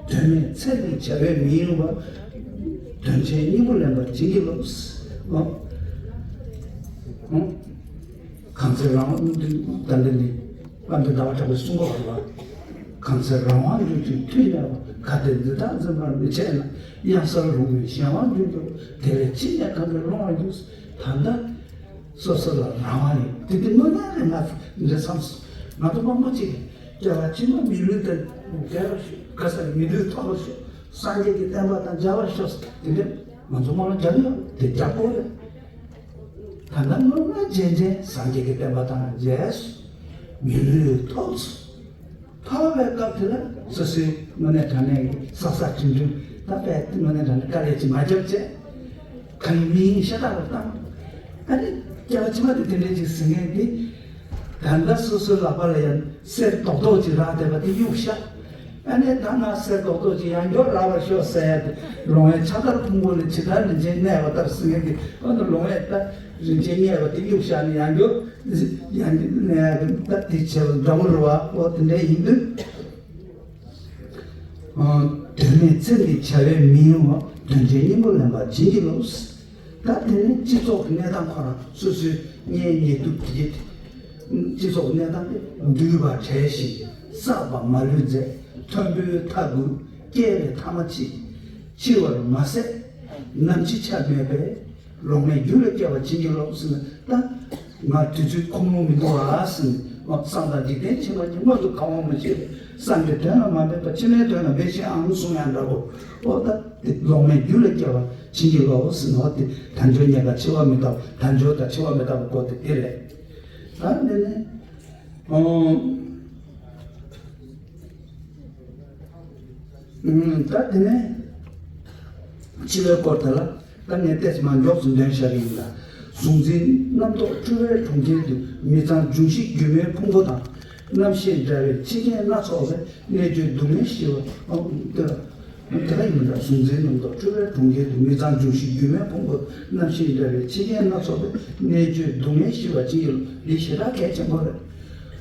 དོན་མེད་ཚེ་འདིའི་བྱ་བས་མི་གཡོལ་བར། དོན་ཆེན་སྙིང་པོ་ལེན་པར་བྱིན་གྱིས་རློབས། ཨོ། ཨོ། གང་ཚེ་རང་དབང་དུ་ད་འདི་ནི་དཔལ་ལྡན་ཟླ་བ་གྲགས་པའི་གསུང་སྐོར་བ། གང་ཚེ་རང་དབང་འགྱུར་ཅིང་མཐུ་ཡལ་བ། གལ་ཏེ་འདི་དག་འཛིན་པར་མི་བྱེད་ན། གཡང་སར་ལྷུང་བའི་གཞན་དབང་འགྱུར་འགྱུར། དེ་ལས་ཕྱི་ནས་གང་གིས་སློང་བར་འགྱུར། ད་ལྟ་སོ་སོ་ལ་རང་དབང་ཡོད་དེ་དེ་དངོས་གནས་རེད། ང་འདྲ་བསམས་སོང་། ང་ཚོ་མང་པོ་ཅིག་སྐྱེ་བ་ཕྱི་མ་མི་ལུས་དང་འབྲལ་བར་ཤོག་ག་ས་མི་ལུས་ཐོབ་པར་ཤོག་སངས་རྒྱས་ཀྱི་བསྟན་པ་དང་མཇལ་བར་ཤོག་དེ་འདྲ་ང་ཚོ་མང་པོ་མཇལ་ཡོད་དེ་རྒྱག་དགོས་རེད། ད་ལྟ་སྔོན་མ་རྗེས་དྲན་སངས་རྒྱས་ཀྱི་བསྟན་པ་དང་མཇལ་སོང་། མི་ལུས་ཐོབ་སོང་། ཐོབ་པའི་སྐབས་དེ་ལ་སོ་སོའི་དངོས་གནས་དྲང་གནས་ཀྱི་བསགས་བསགས་ཁྲིམས་མཐུན་ད་དཔེ་དངོས་གནས་དྲང་གནས་དཀའ་ལས་ཅིག་མ་བརྒྱབ་བྱས། གང་ཡིན་མིན་ཡིན་ཤ་སྟག་ལ་བཏང་། ཨ་ནི་སྐྱེ་བ་ཕྱི་མ་དེ་དེ་འདྲས་ཅིག་ཟིན་མཁན་དེ། ད་ལྟ་སོ་སོའི་ལག་པ་ལ་ཡང་གསེར་རྡོག་རྡོག་ཅིག་རག་བསྡད་པ་དེ་གཡུག་བཞག་ཨ་ནི་ད་ང་གསེར་རྡོག་རྡོག་ཅིག་ཡང་བསྐྱར་རག་པར་ཤོག་ཟེར་ཡ་དེ། ལོང་བས་ཕྱག་དར་ཕུང་པོ་ལས་ཇི་ལྟར་རིན་ཆེན་གནས་པ་ལྟར་ཟེར་མཁན་དེ། ཨ་ནི་ལོང་བས་ད་རིན་ཆེན་གནས་པ་དེ་གཡུག་བཞག་ནས་ཡང་བསྐྱར་ཡང་གནས་ཡ་དེ་ད་དེ་བྱས་པ་འདྲ་པོ་རེད་བ། ཨོ་དེ་འདྲ་ཡིན་དུས། དོན་མེད་ཚེ་འདིའི་བྱ་བས་མི་གཡོལ་བར། དོན་ཆེན་སྙིང་པོ་ལེན་པར་བྱིན་གྱིས་རློབས། ད་དེ་ནི་སྤྱི་ཚོགས་ཀྱི་གནས་སྟངས་ཁོ་རང་སོ་སོའི་གཉེན་ཉེ་དུ་དེ་གྱད། སྤྱི་ཚོགས་ཀྱི་གནས་སྟངས་དེ་འདུས་པ་བྲལ་ཞིང་བསགས་པ་མ་ལུས་མཛད། མཐོན་པོའི་མཐའ་དགུ་བསྐལ་པའི་མཐའ་མ་མཆིས། འཆི་བར་མ་ཟད་ནམ་འཆི་ཆ་མེད་པས། ལོང་མེད་རྒྱུ་ལ་སྐྱེ་བར་བྱིན་གྱིས་རློབས་ཟེར་ན། ད་ང་དུས་ཚོད་ཁོམ་ལོང་མི་འདུག་ཨ་ཟེར་ནས། སངས་དང་འཇིག་རྟེན་ཕྱི་མ་གཉིས་མངོན་དུ་གང་བ་མ་མཆིས་པས། སངས་རྒྱས་དོན་ལ་མ་འབད་པར། ཕྱི་མའི་དོན་ལ་འབད་བཞིན་ཨང་གསུང་ཡང་འདྲ་པོ། ཨོ་ད་དེ་ལོང་མེད་རྒྱུ་ལ་སྐྱེ་བར་བྱིན་གྱིས་རློབས་ཟེར་ནས། ཨོ་དེ་དལ་འབྱོར་རྙེད་དཀའ་འཆི་བ་མི་རྟག་པ། དལ་འབྱོར་དང་འཆི་བ་མི་རྟག་པའི་སྐོར་དེ་དེ་རེད། ད་འདི་ནི། ཨོ། ད་དེ་ནས་འཆི་བའི་སྐོར་དེ་ལ་ད་ངས་ཏོག་ཙམ་མར་མགྱོགས་སུ་འདོན་བཞག་གི་ཡིན་ལ། གཟུང་འཛིན་རྣམ་རྟོག་འཁྲུལ་པའི་གྲོང་ཁྱེར་དུ། མི་གཙང་འབྱུང་བཞི་སྒྱུ་མའི་ཕུང་པོ་དང་། རྣམ་ཤེས་འདྲ་བའི་འཆི་རྐྱེན་སྣ་ཚོགས་པས། གནད་གཅོད་སྡུག་བསྔལ་ཞི་བ། ཨོ་དེ་ལ་དེ་ལ་ཡིན་ལ། གཟུང་འཛིན་རྣམ་རྟོག་འཁྲུལ་པའི་གྲོང་ཁྱེར་དུ། མི་གཙང་འབྱུང་བཞི་སྒྱུ་མའི་ཕུང་པོ། རྣམ་ཤེས་འདྲ་བའི་འཆི་རྐྱེན་སྣ་ཚོགས་པས། གནད་གཅོད་སྡུག་བསྔལ་ཞི་བར་བྱིན་གྱིས་རློབས། འདི་ཞེ་དྲག་གལ་ཆེན་པོ་རེད།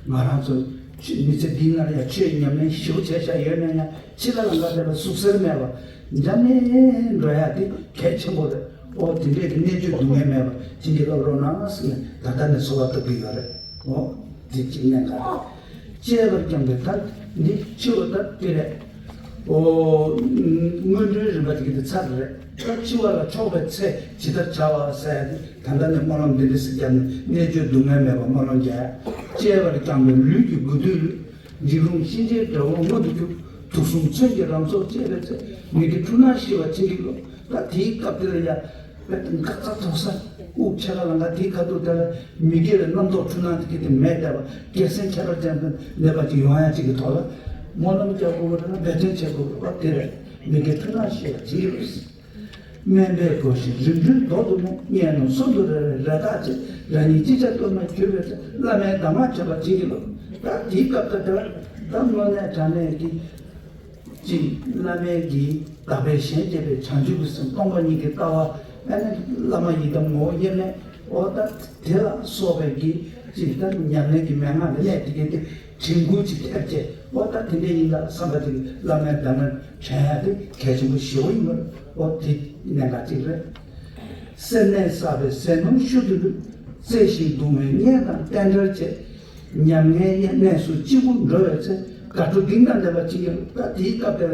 ང་རང་ཚོ་ཆོས་མི་ཚེ་འདིའི་ནང་ལ་ཡང་ཆོས་ཉམས་ལེན་ཞེ་པོ་བྱས་བཞག་ཡོད་ན་ཡང་། འཆི་ཁ་ལ་ང་དེ་ལ་ཟུག་གཟེར་མེད་པ། འཇམ་ནས་འགྲོ་ཡ་དེ་གལ་ཆེན་པོ་རེད། ཨོ་དེ་འདྲས་ཀྱི་གནད་གཅོད་སྡུག་བསྔལ་མེད་པ་བྱིན་གྱིས་རློབས་རོགས་གནང་ཟེར་ནས་ད་ལྟ་ནས་གསོལ་བ་བཏབ་ཀྱི་ཡོད་རེད། ཨོ་དེ་གཅིག་གནད་འགག་རེད། བཅས་པར་བསྐྱངས་པའི་མཐར་འདི་འཆི་བ་ལྟར་དེ་རེད། ཨོ། སྔོན་འགྲོའི་རིམ་པ་དེ་གི་དེ་ཚར་རེད། ད་འཆི་བ་ལ་ཕྱོགས་པའི་ཚེ་ཇི་ལྟར་བྱ་བ་ཟེར་ཡ་དེ་ད་ལྟ་ནས་སྨོན་ལམ་འདི་འདྲ་ཞིག་བརྒྱབ་ནས། གནད་གཅོད་སྡུག་བསྔལ་མེད་པར་སྨོན་ལམ་རྒྱག་བཅས་པར་བསྐྱངས་པའི་ལུས་ཀྱི་དགུ་ཐིག་ལུས། འཇིགས་རུང་གཤིན་རྗེའི་དགྲ་བོ་མངོན་དུ་གྱུར། དུག་གསུམ་མཚོན་གྱི་རང་ཚོགས་བཅས་པའི་ཚེ། མི་དགེ་འཁྲུལ་སྣང་ཞི་བར་བྱིན་གྱིས་རློབས། ད་དེའི་སྐབས་དེ་ལ་ཡ། དཔེ་དེ་འགག་རྩ་དོག་ས་དབུགས་ཆད་ཁ་ལ་འགག་དེའི་ཁ་ཐུག་དེ་ལ་མི་དགེ་བའི་རྣམ་རྟོག་འཁྲུལ་སྣང་དེ་གི་དེ་མེད་བསྡད་པ། རྒྱལ་སྲས་ཁྱད་པར་ཅན་དུ་གནས་པ་ཅིག་ཡོང་ཡ་ཅིག་གི་ཐོག་ལ་སྨོན་ལམ་རྒྱག་དགོས་པ་དང་འབད་བརྩོན་བྱེད་དགོས་པ་དེ་རེད། མི་དགེ་འཁྲུལ་སྣང་ཞི་བར་བྱིན་གྱིས་རློབས། དམན་པས་གོས་ཤིང་རིམ་གྲོའི་མདོག་ཏུ་རྨོངས། གཉེན་རྣམས་གསོན་དུ་རེ་བའི་རེ་ཐག་ཆད། རང་ཉིད་ཅི་བྱ་གཏོལ་མར་གྱུར་པའི་ཚེ། བླ་མའི་གདམས་ངག་བྱས་པར་བྱིན་གྱིས་རློབས། ད་དེའི་སྐབས་དེ་ལ་ད་དངོས་གནས་དྲང་གནས་ཀྱི། ཅིག་བླ་མའི་གི་བདག་པས་གཞན་གཅེས་པའི་བྱང་ཆུབ་ཀྱི་སེམས་སྟོང་པ་ཉིད་ཀྱི་ལྟ་བ། ཨ་ནི་བླ་མ་ཡི་དམ་ངོ་བོ་དབྱེར་མེད། འོ་ད་དེ་ལ་སོགས་པའི་གི་ཅིག་ད་ཉམས་ལེན་གྱི་མན་ངག་འདི་ནས་དེ་གའི་དེ་དྲན་སྐུལ་ཅིག་ཐེབས་བྱས། འོ་ད་དེ་འདྲ་ཡིན་ད་བསམ་པ་དེ་གི་བླ་མའི་གདམས་ངག་དྲན་ཡ་དེ་གལ་ཆེན་པོ་ཞེ་པོ་ཡིན་པ་རེད། འོ་དེ་གནད་འགག་ཅིག་རེད། སེར་སྣས་བསགས་པའི་ཟས་ནོར་ཤུལ་དུ་ལུས། བརྩེ་ཞིང་གདུང་བའི་གཉེན་དང་བསྟན་བྲལ་བཅས། ཉམ་ངའི་གནས་སུ་གཅིག་པུ་འགྲོ་བའི་ཚེ། དགའ་སྤྲོ་གཏིང་དང་ལྡན་པ་ཅི་ཡང་། ད་དེའི་སྐབས་དེ་ལ་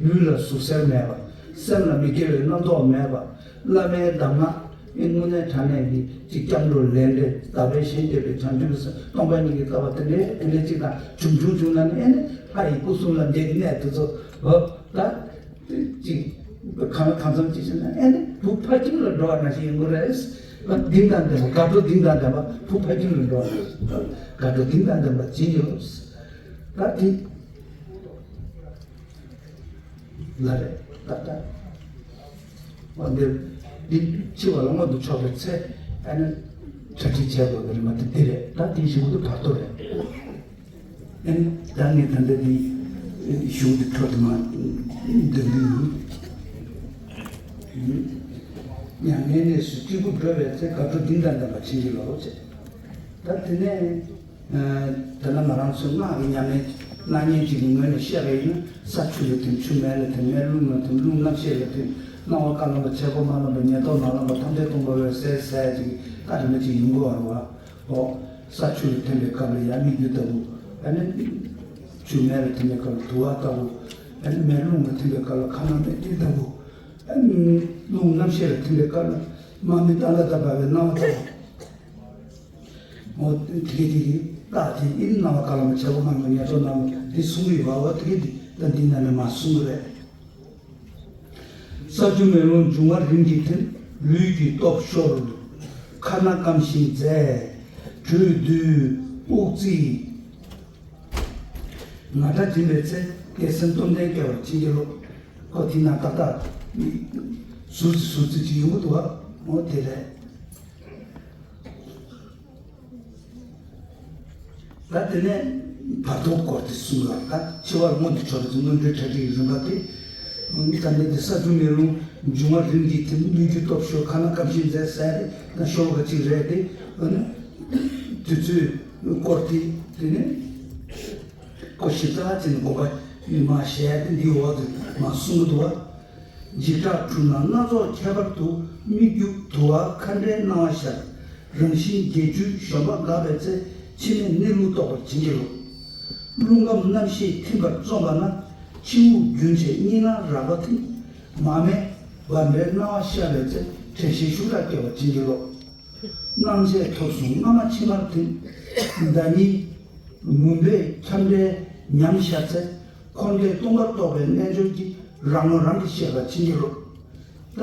ཡང་ལུས་ལ་ཟུག་གཟེར་མེད་པ། སེམས་ལ་མི་དགེ་བའི་རྣམ་རྟོག་མེད་པ། བླ་མའི་གདམས་ངག་ཨེ་དངོས་གནས་དྲང་གནས་ཀྱི་ཅིག་སྐྱབས་འགྲོ་ལས་འབྲས་བདག་པས་གཞན་གཅེས་པའི་བྱང་ཆུབ་སེམས་སྟོང་པ་ཉིད་ཀྱི་ལྟ་བ་དེ་འདྲའི་དེ་འདྲའི་ཅིག་དང་བྱུང་བྱུང་བྱུང་ན་ནི་ཨེ་ནི་ལྷ་ཡི་སྐུ་གསུམ་ལ་འདྲེས་ཀྱི་གནས་དེ་ཚོ་འོ་ད། ཅིག་གང་ལ་གང་འཚམ་ཅིག་བྱས་ན་ཨེ་ནི་བུ་ཕ་ཁྱིམ་ལ་འགྲོ་བ་ནང་བཞིན་ཡིན་དགོས་རེད། ད་གཏིང་དང་ལྡན་པ། དགའ་སྤྲོ་གཏིང་དང་ལྡན་པ། བུ་ཕ་ཁྱིམ་ལ་འགྲོ་བ་ནང་བཞིན་དགའ་སྤྲོ་གཏིང་དང་ལྡན་པ་ཅི་ཡོད། ད་དེ་ལ་རེད་ད་ལྟ། འོ་འདི་འདི་འཆི་བ་ལ་མངོན་དུ་ཕྱོགས་པའི་ཚེ་ཨ་ནི་གྲ་སྒྲིག་བྱེད་དགོས་པའི་རིམ་པ་དེ་འདི་རེད། ད་དེ་ཞིག་འདི་བར་དོ་རེད། ཨེ་ནི་ད་ངས་ད་ལྟ་འདི་གཞུང་འདི་འཕྲོ་དུ་མ་འདོན་གྱི་ཡིན། མྱ་ངན་ལས་སུ་སྐྱེ་དགུ་འགྲོ་བའི་ཚེ། དགའ་སྤྲོ་གཏིང་དང་ལྡན་པ་བྱིན་གྱིས་རློབས་ཟེར། ད་དེ་ནས་ད་ལྟ་ང་རང་ཚོའི་སྔགས་ཀྱི་ཉམས་ལེན་གནང་མཁན་ཅིག་གི་ངོས་ནས་བཤད་པ་ཡིན་ན། ས་ཆུ་ལ་ཐིམ། ཆུ་མེ་ལ་ཐིམ། མེ་རླུང་ལ་ཐིམ། རླུང་རྣམ་ཤེས་ལ་ཐིམ། སྣང་བ་ཀ་ལམ་པ། ཆེ་འབོ་དམའ་ལམ་པ། ཉེ་ཐོབ་ནག་ལམ་པ། ཐམས་ཅད་སྟོང་པ་འོད་གསལ་ཟེར་ཅིག་ད་རིམ་པ་ཅིག་ཡོང་གི་ཡོད་རེད་བ། འོ། ས་ཆུ་ལ་ཐིམ་པའི་སྐབས་ལ་ཡར་སྨིག་རྒྱུ་ལྟ་བུ། ཨ་ནི་ཆུ་མེ་ལ་ཐིམ་པའི་སྐབས་ལ་དུ་བ་ལྟ་བུ། ཨ་ནི་མེ་རླུང་ལ་ཐིམ་པའི་སྐབས་ལ་ཁ་ནང་མེ་ཏོག་ལྟ་བུ། ཨ་ནི་རླུང་རྣམ་ཤེས་ལ་ཐིམ་པའི་སྐབས་ལ་མར་མེ་ཏོག་ལ་ལྟ་བུ་བའི་སྣང་བ་ལྟ་བུ། འོ་དེ་གི་དེ་གི་རྟགས་དེ་ཨིན། སྣང་བ་ཀ་ལམ་པ། ཆེ་འབོ་དམའ་ལམ་པ། ཉེ་ཐོབ་ནག་ལམ་པ། དེ་གསུང་གི་ཡོད་པ། འོ་དེ་གི་དེ་ད་འདི་ནང་ནས་མར་གསུང་གི་རེད། ས་ཆུ་མེ་རླུང་འབྱུང་བ་རིམ་གྱིས་ཐིམ། ལུས་ཀྱི་སྟོབས་ཤོར། ཁ་སྣ་སྐམ་ཞིང་འཛེགས། དྲོད་འདུས། དབུགས་བརྩིས། ང་སྒྲ་འབྱིན་པའི་ཚེ། བདེ་གསལ་སྟོབས་ལྡན་སྐྱེ་བར་བྱིན་གྱིས་རློབས། ཁོ་དེ་ན་ཏག་ཏག་ཟུར་ཙི་ཟུར་ཙི་ཅིག་ཡོང་གི་འདུག་བ། འོ་དེ་རེད། ད་དེ་ནས་བར་དོ་སྐོར་དེ་གསུངས་ལ། ད་འཆི་བ་ལ་མངོན་དུ་ཕྱོགས་པའི་ཚེ། སྔོན་འགྲོའི་གྲ་སྒྲིག་གི་རིམ་པ་དེ། ད་ནི་དེ་ས་ཆུ་མེ་རླུང་འབྱུང་བ་རིམ་གྱིས་ཐིམ། ལུས་ཀྱི་སྟོབས་ཤོར། ཁ་སྣ་སྐམ་ཞིང་འཛེགས་ཟེར་ཏེ། ད་ཤོར་བ་གཅིག་རེད་དེ། ཨ་ནི་དུས་ཚོད་སྐོར་དེ་དེ་ནས་སྐོར་ཞིབ་ཚགས་ཅན་དགོངས་པ་མ་བཞེས་ཏེ། འདིའི་འོག་ཏུ་མ་གསུངས་འདུག་བ། འཇིགས་སྐྲག་འཁྲུལ་སྣང་སྣ་ཚོགས་ཁྱད་པར་དུ། སྨིག་རྒྱུ་དུ་བ་མཁའ་འདྲའི་སྣང་བ་ཤར། རང་བཞིན་བརྒྱད་ཅུའི་བཞོན་པ་འགགས་པའི་ཚེ། འཆི་མེད་གནས་ལུགས་རྟོགས་པར་བྱིན་གྱིས་རློབས། རླུང་ཁམས་རྣམ་ཤེས་ཐིམ་པར་རྩོམ་པ་ན། ཕྱི་དབུགས་རྒྱུན་ཆད་གཉིས་སྣང་རགས་པ་ཐིམ། མར་མེ་འབར་འདྲའི་སྣང་བ་ཤར་བའི་ཚེ། དྲན་ཤེས་ཤུགས་དྲག་སྐྱེ་བར་བྱིན་གྱིས་རློབས། སྣང་མཆེད་ཐོབ་གསུམ་སྔ་མ་ཕྱི་མར་ཐིམ། ཟླ་ཉིའི་མུན་པས་ཁྱབ་འདྲའི་ཉམས་ཤར་ཚེ། འཁོར་འདས་སྟོང་པར་རྟོགས་པའི་རྣལ་འབྱོར་གྱིས། རང་ངོ་རང་གིས་ཤེས་པར་བྱིན་གྱིས་རློབས། ད་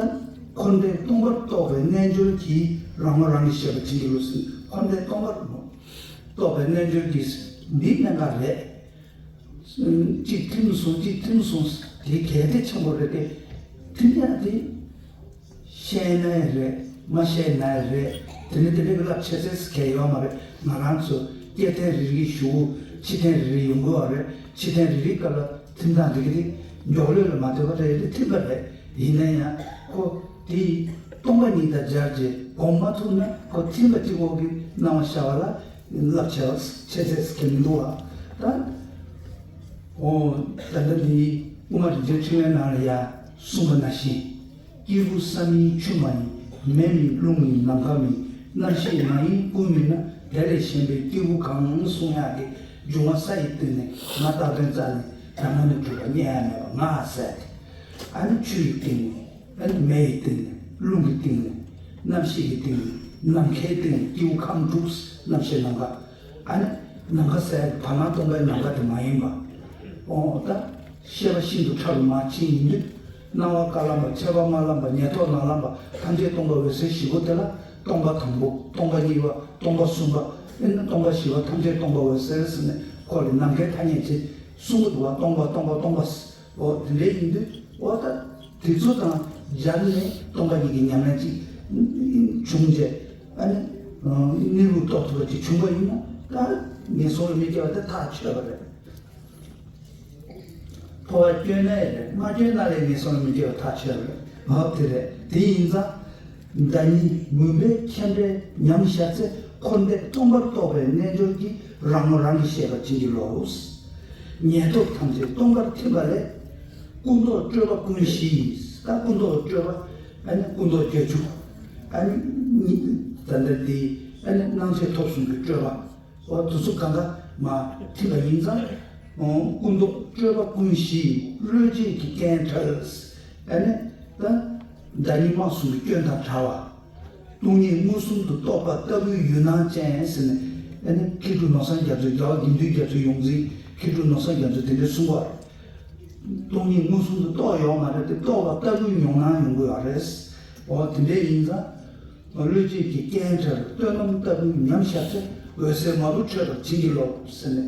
འཁོར་འདས་སྟོང་པར་རྟོགས་པའི་རྣལ་འབྱོར་གྱིས། རང་ངོ་རང་གིས་ཤེས་པར་བྱིན་གྱིས་རློབས་ཟེར། འཁོར་འདས་སྟོང་པར་རྟོགས་པའི་རྣལ་འབྱོར་གྱིས། འདི་གནད་འགག་རེད། གཅིག་ཐིམ་སོང་། གཅིག་ཐིམ་སོང་། དེ་གལ་ཏེ་ཆེན་པོ་རེད་དེ། ཐིམ་ཡག་དེ་ཤེས་ན་ཡང་རེད། མ་ཤེས་ན་ཡང་རེད། དེ་ནི་དེ་འདྲ་གི་རླབས་ཆེ་ཚད་གལ་ཡོད་མ་རེད། ང་རང་ཚོ་སྐྱེ་ཐེངས་རེ་རེ་གི་གཞུག་གུ་འཆི་ཐེངས་རེ་རེ་ཡོང་གི་ཡོད་རེད། འཆི་ཐེངས་རེ་རེའི་སྐབས་ལ་ཐིམ་སྟངས་དེ་གི་དེ་མགྱོགས་ལོས་ལ་མ་ལྟོས་པ་རེད་དེ་ཐིམ་པ་རེད། ཡིན་ན་ཡང་ཁོ་དེ་སྟོང་པ་ཉིད་དང་སྦྱར་རྗེས་སྒོམ་མ་ཐུབ་ན། ཁོ་ཐིམ་པ་གཅིག་པོ་གི་སྣང་བ་ཤར་བ་ལ་རླབས་ཆེ་བ་ཆེ་ཚད་གལ་མི་འདུག་བ། ད་འོ་ད་ལྟ་འདི་དབུ་མ་རིན་ཆེན་ཕྲིན་ལས་ནང་ལ་ཡང་གསུངས་པ་ནང་བཞིན། སྐྱེས་བུ་ས་མིན་ཆུ་མ་ཡིན། མེ་མིན་རླུང་མིན་ནམ་མཁའ་མིན། རྣམ་ཤེས་མ་ཡིན་ཀུན་མིན་ན། དེ་ལས་གཞན་པའི་སྐྱེས་བུ་གང་གསུང་ཡག་གི་འབྱུང་བ་ས་ཡི་སྟེང་ནས་ང་རྟག་དོན་རྩ་ནས་དང་པོ་ནས་གྲུབ་པ་རྙེད་ཡ་མེད་པ་ང་ཟེར་ཏེ། ཨ་ནི་ཆུ་ཡི་སྟེང་ནས། ཨ་ནི་མེ་ཡི་སྟེང་ནས། རླུང་གི་སྟེང་ནས། རྣམ་ཤེས་ཀྱི་སྟེང་ནས། ནམ་མཁའི་སྟེང་ནས། སྐྱེས་བུ་ཁམས་དྲུག་རྣམ་ཤེས་ནམ་མཁའ། ཨ་ནི་ནམ་མཁའ་ཟེར་བར་སྣང་སྟོང་པའི་ནམ་མཁའ་དེ་མ་ཡིན་པ། འོ་ད་ཤེས་པ་ཤིན་ཏུ་ཕྲ་རུ་མར་ཕྱིན་ཡིན་དུས། སྣང་བ་ཀ་ལམ་པ། ཕྱི་པ་མ་ལམ་པ། ཉེ་ཐོབ་ནག་ལམ་པ། ཐམས་ཅད་སྟོང་པ་འོད་གསལ་བཞི་པོ་དེ་ལ་སྟོང་པ་དང་པོ། སྟོང་པ་གཉིས་པ། སྟོང་པ་གསུམ་པ། ཨེ་ནི་སྟོང་པ་བཞི་པ་ཐམས་ཅད་སྟོང་པ་འོད་གསལ་ཟེར་ནས་ཁོ་ལ་ནམ་མཁའི་ཐ་སྙད་བྱེད་གསུང་གི་འདུག་བ། སྟོང་པ་སྟོང་པ་སྟོང་པ། འོ་དེ་འདྲ་ཡིན་དུས་འོ་ད་དེ་ཚོ་དང་སྦྱར་ནས་སྟོང་པ་ཉིད་ཀྱི་ཉམས་ལེན་ཅིག་བྱུང་རྗེས། ཨ་ནི་གནས་ལུགས་རྟོགས་ཐུབ་པ་ཅིག་བྱུང་བ་ཡིན་ན། ད་ངན་སོང་ལ་མི་སྐྱེ་བ་དེ་ཐག་ཆོད་པ་རེད། འཚོ་བ་སྐྱོན་ན་ཡང་རེད། མ་སྐྱོན་ན་ལས་ངན་སོང་ལ་མི་སྐྱེ་བ་ཐག་ཆོད་རེད། འོ་དེ་རེད། དེ་ཡིན་ཙང་། བདག་ཉིད་མུན་པའི་ཁྱིམ་པས་ཉམས་བཞག་ཚེ། འཁོར་འདས་སྟོང་པར་རྟོགས་པའི་རྣལ་འབྱོར་གྱིས། རང་ངོ་རང་གིས་ཤེས་པར་བྱིན་གྱིས་རློབས། ཉན་ཐོས་ཐམས་ཅད་སྟོང་པར་ཐིམ་པ་ལས། སྐུ་མདོག་སྤྲོས་པ་ཀུན་ཞི། ད་སྐུ་མདོག་སྤྲོས་པ། ཨ་ནི་སྐུ་མདོག་བརྒྱད་ཅུ། ཨ་ནི་ད་ལྟ་འདི། ཨ་ནི་སྣང་མཆེད་ཐོབ་གསུམ་གྱི་སྤྲོས་པ། འོ་དེ་ཚོ་གང་ག་མ་ཐིམ་པ་ཡིན་ཙང་། འོ་སྐུ་མདོག་སྤྲོས་པ་ཀུན་ཞི། བློས་བྱས་ཀྱི་རྐྱེན་བྲལ། ཨ་ནི་ད་བདག་ཉིད་སྨྲ་གསུམ་གྱི་སྐྱོན་དང་བྲལ་བ། སྟོང་ཉིད་མངོན་སུམ་དུ་རྟོགས་པ་ལྟ་བུའི་ཡུལ་སྣང་ཅན་ཟེར་ནས། ཨ་ནི་མཁས་གྲུབ་ནོར་བཟང་རྒྱ་མཚོས། རྒྱལ་བ་དགེ་འདུན་རྒྱ་མཚོའི་ཡོངས་འཛིན་མཁས་གྲུབ་ནོར་བཟང་རྒྱ་མཚོས་དེ་འདྲ་གསུངས་པ་རེད། སྟོང་ཉིད་མངོན་སུམ་དུ་རྟོགས་ཡོད་མ་རེད་དེ། རྟོགས་པ་ལྟ་བུའི་མྱོང་སྣང་ཡོང་གི་ཡོད་རེད། འོ་དེ་འདྲ་ཡིན་ཙང་། བློས་བྱས་ཀྱི་རྐྱེན་བྲལ། བསོད་ནམས་ལྟ་བུའི་ཉམས་བཞག་ཚེ། འོད་གསལ་མ་བུ་འཕྲོད་པར་བྱིན་གྱིས་རློབས་ཟེར་ནས།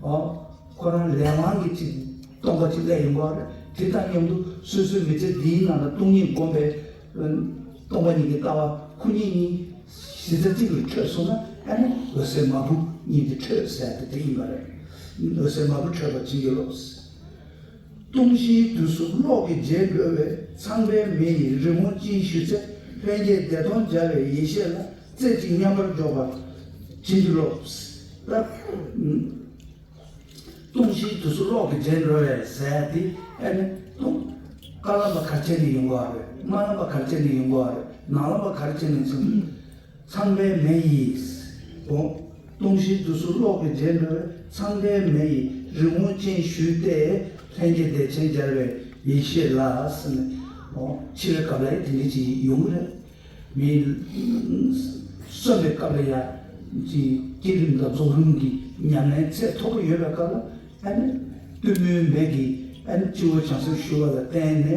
འོ་ཁོ་རང་ལས་དབང་གིས་ཅིག་སྟོང་པ་ཅིག་སླེབས་ཡོང་གི་ཡོད་རེད། དེ་དང་མཉམ་དུ་སོ་སོའི་མི་ཚེ་འདིའི་ནང་ལ་སྟོང་ཉིད་བསྒོམས་པའི་སྟོང་པ་ཉིད་ཀྱི་ལྟ་བ་ཁོ་གཉིས་གཉིས་གཞི་རྩ་གཅིག་ལ་འཕྲོད་སོང་ན། ཨ་ནི་འོད་གསལ་མ་བུ་གཉིས་དེ་འཕྲོད་ཟེར་ཏེ་དེ་ཡིན་པ་རེད། འོད་གསལ་མ་བུ་འཕྲོད་པར་བྱིན་གྱིས་རློབས། སྟོང་གཞིའི་དུས་སུ་གློག་གི་རྗེས་འགྲོ་བས། ཚངས་པའི་མེ་ཡིས་རི་བོང་ཅན་ཞུ་ཚེ། ལྷན་སྐྱེས་བདེ་སྟོང་སྦྱར་བའི་ཡེ་ཤེས་ལ། རྩེ་གཅིག་མཉམ་པར་འཇོག་པར་བྱིན་གྱིས་རློབས། ད། སྟོང་གཞིའི་དུས་སུ་གློག་གི་རྗེས་འགྲོ་བས་ཟེར་དེ། ཨ་ནི་སྟོང་། དཀར་ལམ་པ་ག་རེ་བྱས་ནས་ཡོང་གི་ཡོད་རེད། དམར་ལམ་པ་ག་རེ་བྱས་ནས་ཡོང་གི་ཡོད་རེད། ནག་ལམ་པ་ག་རེ་བྱས་ནས་སོང་། ཚངས་པའི་མེ་ཡིས། འོ། སྟོང་གཞིའི་དུས་སུ་གློག་གི་རྗེས་འགྲོ་བས། ཚངས་པའི་མེ་ཡིས་རི་བོང་ཅན་ཞུས་ཏེ། ལྷན་སྐྱེས་བདེ་ཆེན་སྦྱར་བའི་ཡེ་ཤེས་ལ་ཟེར་ནས། འོ། འཆི་བའི་སྐབས་ལ་ཡང་དེ་འདྲ་ཅིག་ཡོང་གི་རེད། མི་གསོན་པའི་སྐབས་ལ་ཡང་ཅིག་བསྐྱེད་རིམ་དང་རྫོགས་རིམ་གྱི་ཉམས་ལེན་ཚད་མཐོ་པོ་ཡོད་པའི་སྐབས་ལ། ཨ་ནི་གཏུམ་མོའི་མེ་གིས་ཨ་ནི་སྤྱི་བོར་བྱང་སེམས་ཞུ་བ་ལ་བརྟེན་ནས།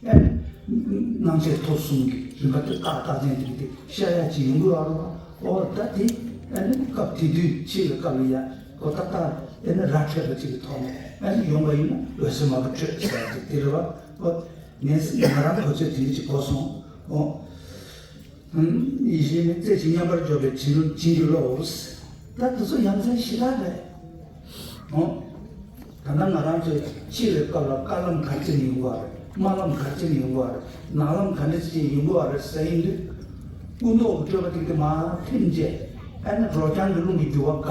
ཨ་ནི་སྣང་མཆེད་ཐོབ་གསུམ་གྱི་རིམ་པ་དེ་ཏག་ཏག་ཅན་དེ་གི་དེ་ཤར་ཡ་ཅིག་ཡོང་གི་ཡོད་རེད་པ། འོ་ད་དེ་ཨ་ནི་སྐབས་དེ་དུས་འཆི་བའི་སྐབས་ལ་ཡ་གོ་ཏག་ཏག་ཨ་ནི་ར་འཕྲོད་པ་ཅིག་གི་ཐོག་ནས་ཨ་ནི་ཡོང་བ་ཡིན་ན། འོད་གསལ་མ་བུ་འཕྲོད་ཟེར་ཡ་ཅིག་དེ་རེད་པ། འོ་ངས་ང་རང་གོ་ཚོད་དེ་འདྲ་ཅིག་གོ་སོང་། འོ། ཡེ་ཤེས་ནི་རྩེ་གཅིག་མཉམ་པར་འཇོག་པའི་བྱིན་རླབས་བྱིན་གྱིས་རློབས། ད་དེ་ཚོ་ཡ་མཚན་ཞེ་དྲག་རེད། འོ། ད་ལྟ་ང་རང་ཚོས་འཆི་བའི་སྐབས་ལ་དཀར་ལམ་ག་རེ་བྱས་ནས་ཡོང་གི་ཡོད་རེད། དམར་ལམ་ག་རེ་བྱས་ནས་ཡོང་གི་ཡོད་རེད། ནག་ལམ་ག་འདྲ་བྱས་ནས་ཡོང་གི་ཡོད་རེད་ཟེར་ཡིན་དུས། སྐུ་མདོག་གི་སྤྲོས་པ་དེ་དེ་མར་ཐིམ་རྗེས། ཨ་ནི་རོ་རྐྱང་གི་རླུང་གི་རྒྱུ་བ་འགག་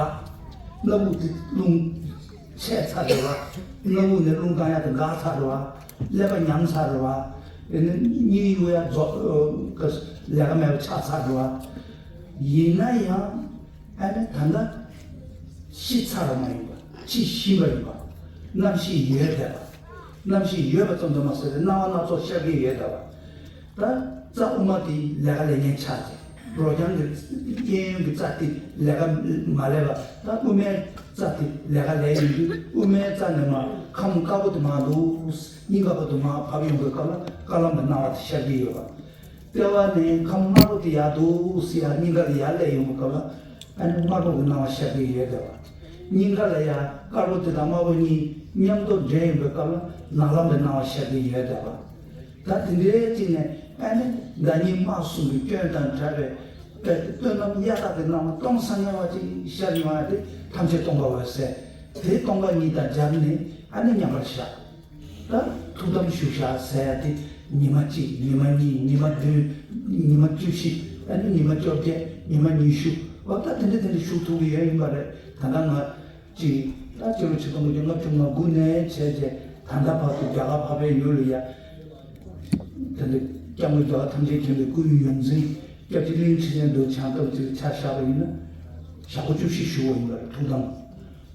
སྣ་བུག་དེ་རླུང་ཆད་ཚར་རེད་པ། སྣ་བུག་ནས་རླུང་བཏང་ཡ་དེ་འགག་ཚར་རེད་པ། ཀླད་པ་ཉམས་ཚར་རེད་པ། ཨ་ནི་གཉིད་གཡུག་ཡ་རྫོགས། ལས་ཀ་མེད་པ་ཆགས་ཚར་རེད་པ། ཡིན་ན་ཡང་། ཨ་ནི་ད་ལྟ་ཤི་ཚར་བ་མ་ཡིན་པ། འཆི་བཞིན་པ་ཡིན་པ། རྣམ་ཤེས་ཡོད་བསྡད་པ། རྣམ་ཤེས་ཡོད་པ་ཙམ་དུ་མ་ཟད་པའི་སྣང་བ་སྣ་ཚོགས་ཤར་གྱི་ཡོད་བསྡད་པ། ད་རྩ་དབུ་མ་དེ་ལས་ཀ་ལས་མཁན་ཆགས་ཏེ། རོ་རྐྱང་གི་གཡས་གཡོན་གྱི་རྩ་དེ་ལས་ཀ་མ་ལས་པ། ད་དབུ་མའི་རྩ་དེ་ལས་ཀ་ལས་ཡོང་དུས། དབུ་མའི་རྩ་ནས་མར་ཁམས་དཀར་པོ་དེ་མར་འདུག་སྙིང་དཀར་པོ་དེ་མར་བབས་ཡོང་བའི་སྐབས་ལ་དཀར་ལམ་པའི་སྣང་བ་དེ་ཤར་གྱི་ཡོད་པ། ལྟེ་བ་ནས་ཁམས་དམར་པོ་དེ་ཡར་འདུག་སེ་ཡར་སྙིང་ག་ལ་ཡར་སླེབས་ཡོང་བའི་སྐབས་ལ། ཨ་ནི་དམར་པོ་གི་སྣང་བ་ཤར་གྱི་ཡོད་བསྡད་པ། སྙིང་ག་ལ་ཡར་དཀར་པོ་དེ་དང་དམར་པོ་གཉིས་མཉམ་དུ་འདྲེས་ཡོང་བའི་སྐབས་ལ་ནག་ལམ་པའི་སྣང་བ་ཤར་གྱི་ཡོད་བསྡད་པ། ད་དེ་འདྲའི་ཅིག་ནས་ཨ་ནི་བདག་ཉིད་སྨྲ་གསུམ་གྱི་སྐྱོན་དང་བྲལ་བའི་དཔེ་བསོད་ནམས་གཡའ་དག་གི་སྣང་བ་སྟོང་སང་ངེ་བ་ཅིག་ཤར་ཡོང་བ་དེ་ཐམས་ཅད་སྟོང་པ་འོད་གསལ། དེ་སྟོང་པ་ཉིད་དང་སྦྱར་ནས་ཨ་ནི་མཉམ་པར་བཞག་ད་ཐུགས་དམ་བཞུགས་བཞག་ཟེར་ཡ་དེ། ཉི་མ་གཅིག་ཉི་མ་གཉིས། ཉི་མ་བདུན། ཉི་མ་བཅུ་བཞི། ཨ་ནི་ཉི་མ་བཅོ་བརྒྱད། ཉི་མ་ཉི་ཤུ། འོ་ད་དེ་འདྲ་དེ་འདྲ་བཞུགས་ཐུབ་ཀྱི་ཡོད་ཡིན་པ་རེད། ད་ལྟ་ང་གཅིག་ད་ཕྱི་ལོ་ཆིག་སྟོང་དགུ་བརྒྱ་ལྔ་བཅུ་ང་དགུ་ནས་བྱས་རྗེས་ད་ལྟ་བར་དུ་རྒྱ་གར་འཕགས་པའི་ཡུལ་ལ་ཡ། དེ་འདྲ་སྐྱབས་མགོན་རྒྱལ་བ་ཐམས་ཅད་མཁྱེན་པའི་སྐུའི་ཡོངས་འཛིན་སྐྱབས་རྗེ་གླིང་ཁྲི་ཆེན་རྡོ་རྗེ་འཆང་ལྟ་བུ་ཅིག་ཆ་བཞག་པ་ཡིན་ན། ཞག་པོ་བཅུ་བཞི་བཞུགས་པ་ཡིན་པ་རེད། ཐུགས་དམ།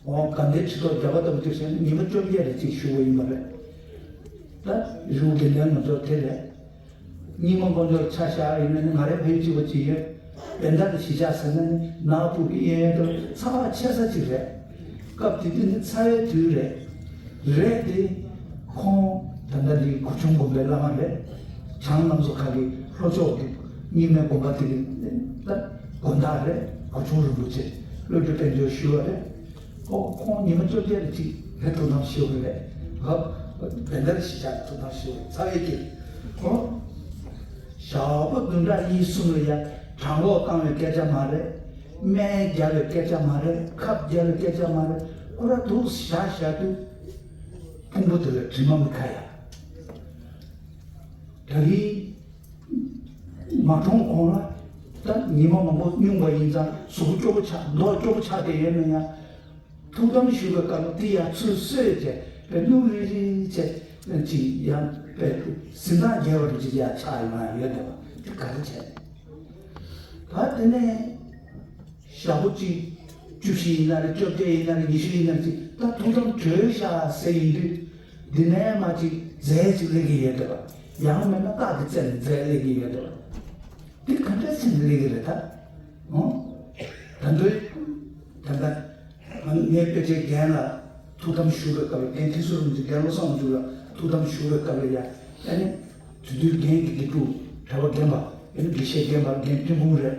འོ་དགའ་ལྡན་ཁྲི་ཐོག་རྒྱལ་བ་ལྟ་བུ་དེ་བྱས་ན་ཉི་མ་བཅོ་བརྒྱད་རེ་གཅིག་བཞུགས་པ་ཡིན་པ་རེད། ད་རི་བོ་དགེ་ལྡན་ང་ཚོ་དེ་རེད། རྙིང་མ་དཀོན་མཆོག་ཆ་བཞག་ཡིན་ན་ནི་ང་རའི་ཕ་ཡུལ་གཅིག་པ་གཅིག་ཡོད། བན་ད་དང་གཞིས་ཆགས་ཟེར་ན་ནི་ནག་ཕུག་གི་གཡས་གཡོན་དུ་ཚ་བ་ཆེ་ས་གཅིག་རེད། སྐབས་དེ་དུས་ནི་ཚ་བའི་དུས་རེད། རེད་དེ། ཁོང་ད་ལྟ་འདི་གུ་ཆུང་དགོན་པའི་བླ་མ་རེད། བྱང་རྣམ་རྫོང་ཁག་གི་ལྷོ་ཕྱོགས་ཀྱི་རྙིང་མའི་དགོན་པ་དེ་གི་ད་དགོན་བདག་རེད། གུ་ཆུང་རིན་པོ་ཆེ་བློ་གྲོས་དཔལ་འབྱོར་ཞུ་བ་རེད། ཁོ་ཁོང་ཉི་མ་བཅོ་བརྒྱད་རེ་གཅིག་རེ་ཐུགས་དམ་ཞུ་བ་རེད། ཧ། བན་ད་རེ་གཞིས་ཆགས་ཀྱི་ཐུགས་དམ་ཞུ་བ་རེད། ཚ་བའི་དཀྱིལ། ཁོ། ཞག་པོ་བདུན་ཕྲག་གཉིས་གསུམ་ལ་ཡ་གྲང་གློག་བཏང་བའི་སྐད་ཆ་མ་རེད། སྨན་རྒྱག་པའི་སྐད་ཆ་མ་རེད། ཁབ་རྒྱག་པའི་སྐད་ཆ་མ་རེད། ཁོ་ར་འདུག་བཞག་བཞག་དུས། ཕུང་པོ་དེ་ལ་དྲི་མ་མི་ཁ་ཡ། ད་རིང་མ་གྲོངས་གོང་ལ་ད་ཉི་མ་མང་པོ་སྨྱུང་བ་ཡིན་ཙང་གཟུགས་པོ་སྐྱོ་པོ་ཆགས། མདོག་སྐྱོ་པོ་ཆགས་བསྡད་ཡོད་ན་ཡང་། ཐུགས་དམ་བཞུགས་པའི་སྐབས་ལ་དེ་ཡར་ཚུར་གསོས་བྱས་པའི་སྣུམ་རིལ་རིལ་བྱས་ཅིག་ཡང་པའི་གཟི་མདངས་རྒྱས་པ་རིགས་ཅིག་ཡར་ཆགས་ཡོང་ཡ་ཡོད་བསྡད་པ་དེ་ག་རེ་བྱས། ད་དེ་ནས་ཞག་པོ་གཅིག་བཅུ་བཞི་ཡིན་ན་རེད། བཅོ་བརྒྱད་ཡིན་ན་རེད། ཉི་ཤུ་ཡིན་ན་རེད། ཅིག་ད་ཐུགས་དམ་གྲོལ་ཤག་ཟེར་ཡིན་དུས། འདི་ནས་མར་ཅིག་རྫས་ཅིག་སླེབས་ཀྱི་ཡོད་བསྡད་པ། ཡང་མིན་ན་རྟགས་ཀྱི་རྩལ་ནས་རྫས་སླེབས་ཀྱི་ཡོད་བསྡད་པ། འདི་ག་འདྲ་ཟེར་ནས་སླེབས་ཀྱི་རེད་ད། ཨོ། ད་དུང་། ད་ལྟ་ངའི་དཔེ་ཆའི་རྒན་ལ་ཐུགས་དམ་བཞུགས་པའི་སྐབས་ལ། རྒན་ཁྲི་ཟུར་རིན་པོ་ཆེ། རྒན་བློ་བཟང་དབང་ཕྱུག་ལ་ཐུགས་དམ་བཞུགས་པའི་སྐབས་ལ་ཡ། ཨ་ནི། དེ་དུས་རྒན་གྱི་དགེ་ཕྲུག་གྲྭ་པ་རྒན་པ། ཨ་ནི་དགེ་བཤེས་རྒན་པ་རྒན་ཐོན་ཁུངས་རེད།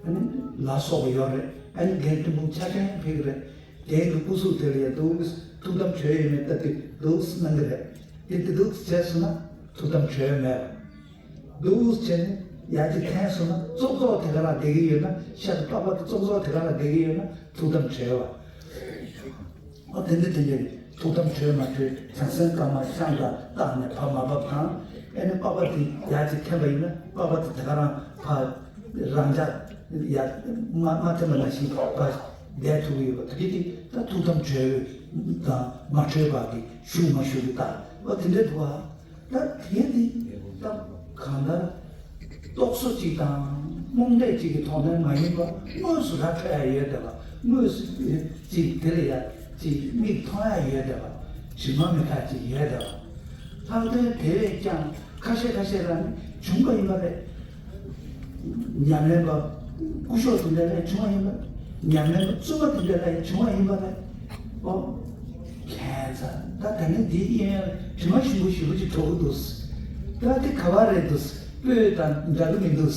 ཨ་ནི་ལ་སོགས་པ་ཡོད་རེད། ཨ་ནི་རྒན་ཐོན་ཁུངས་ཆ་ཚང་ཕེབས་ཀྱི་རེད། རྒན་གྱི་སྐུ་གཟུགས་དེ་ལ་ཡ་འདུག་སེ་ཐུགས་དམ་བྱས་ཡོད་མེད་ལྟ་དུས་འདུག་སེ་གནང་གི་རེད། དེ་དེ་འདུག་སེ་བྱས་སོང་ན་ཐུགས་དམ་བྱས་ཡོད་མེད། འདུག་སེ་བྱས་ནས་ཡར་ཅིག་འཐེན་སོང་ན་ཙོག་ཙོག་དེ་ག་རང་བསྡད་ཀྱི་ཡོད་ན། ཤ་དང་པགས་པ་དེ་ཙོག་ཙོག་དེ་ག་རང་བསྡད་ཀྱི་ཡོད་ན་ཐུགས་དམ་བྱས་པ། ཨོ། དེ་འདྲ་དེ་འདྲ་ཐུགས་དམ་བྱས་མ་བྱས། བྱང་སེམས་དཀར་དམར་ཤམ་དང་བཏགས་ནས་བབས་མ་བབས་དང་། ཨ་ནི་པགས་པ་དེ་ཡར་ཅིག་འཐེན་པ་ཡིན་ན་པགས་པ་དེ་དེ་ག་རང་ཕར་རང་འཇགས་ཡར་མ་མ་འཐེན་པ་ནང་བཞིན་ཕར་བསྡད་ཐུབ་ཀྱི་ཡོད་པ། དེ་གི་དེ་ད་ཐུགས་དམ་བྱས་དང་མ་བྱས་བར་གྱི་བཞུགས་མ་བཞུགས་ཀྱི་རྟགས། ཨོ། དེ་འདྲ་འདུག་ཨ། ད་དེ་དེ་ད་གང་ལྟར་རྟོག་བཟོ་གཅིག་དང་རྨོངས་དད་གཅིག་གི་ཐོག་ནས་མ་ཡིན་པ་དངོས་སུ་ར་འཕྲོད་ཡ་ཡོད་བསྡད་པ། དངོས་སུ་ཅིག་དེ་ལ་ཡ་ཅིག་མིག་མཐོང་ཡ་ཡོད་བསྡད་པ། དྲི་མ་མི་ཁ་ཅིག་ཡོད་བསྡད་པ། ལྷག་དོན་དེ་བས་ཀྱང་ཁ་ཤས་ཁ་ཤས་ལ་ནི་བྱུང་བ་ཡིན་པ་རེད། ཉམས་ལེན་པ་སྐུ་ཞབས་དེ་འདྲ་ལས་བྱུང་བ་ཡིན་པ། ཉམས་ལེན་པ་བཙུན་པ་དེ་འདྲ་ལས་བྱུང་བ་ཡིན་པ་རེད། ཨོ། ཁྱད་མཚར། ད་དེ་ནས་འདི་གཡས་གཡོན་དྲི་མ་ཞིམ་པོ་ཞེ་པོ་ཅིག་བྲོ་གི་འདུག། ད་དེ་ག་བ་རེད་འདུག། སྤོས་དང་འདྲ་གི་མི་འདུག།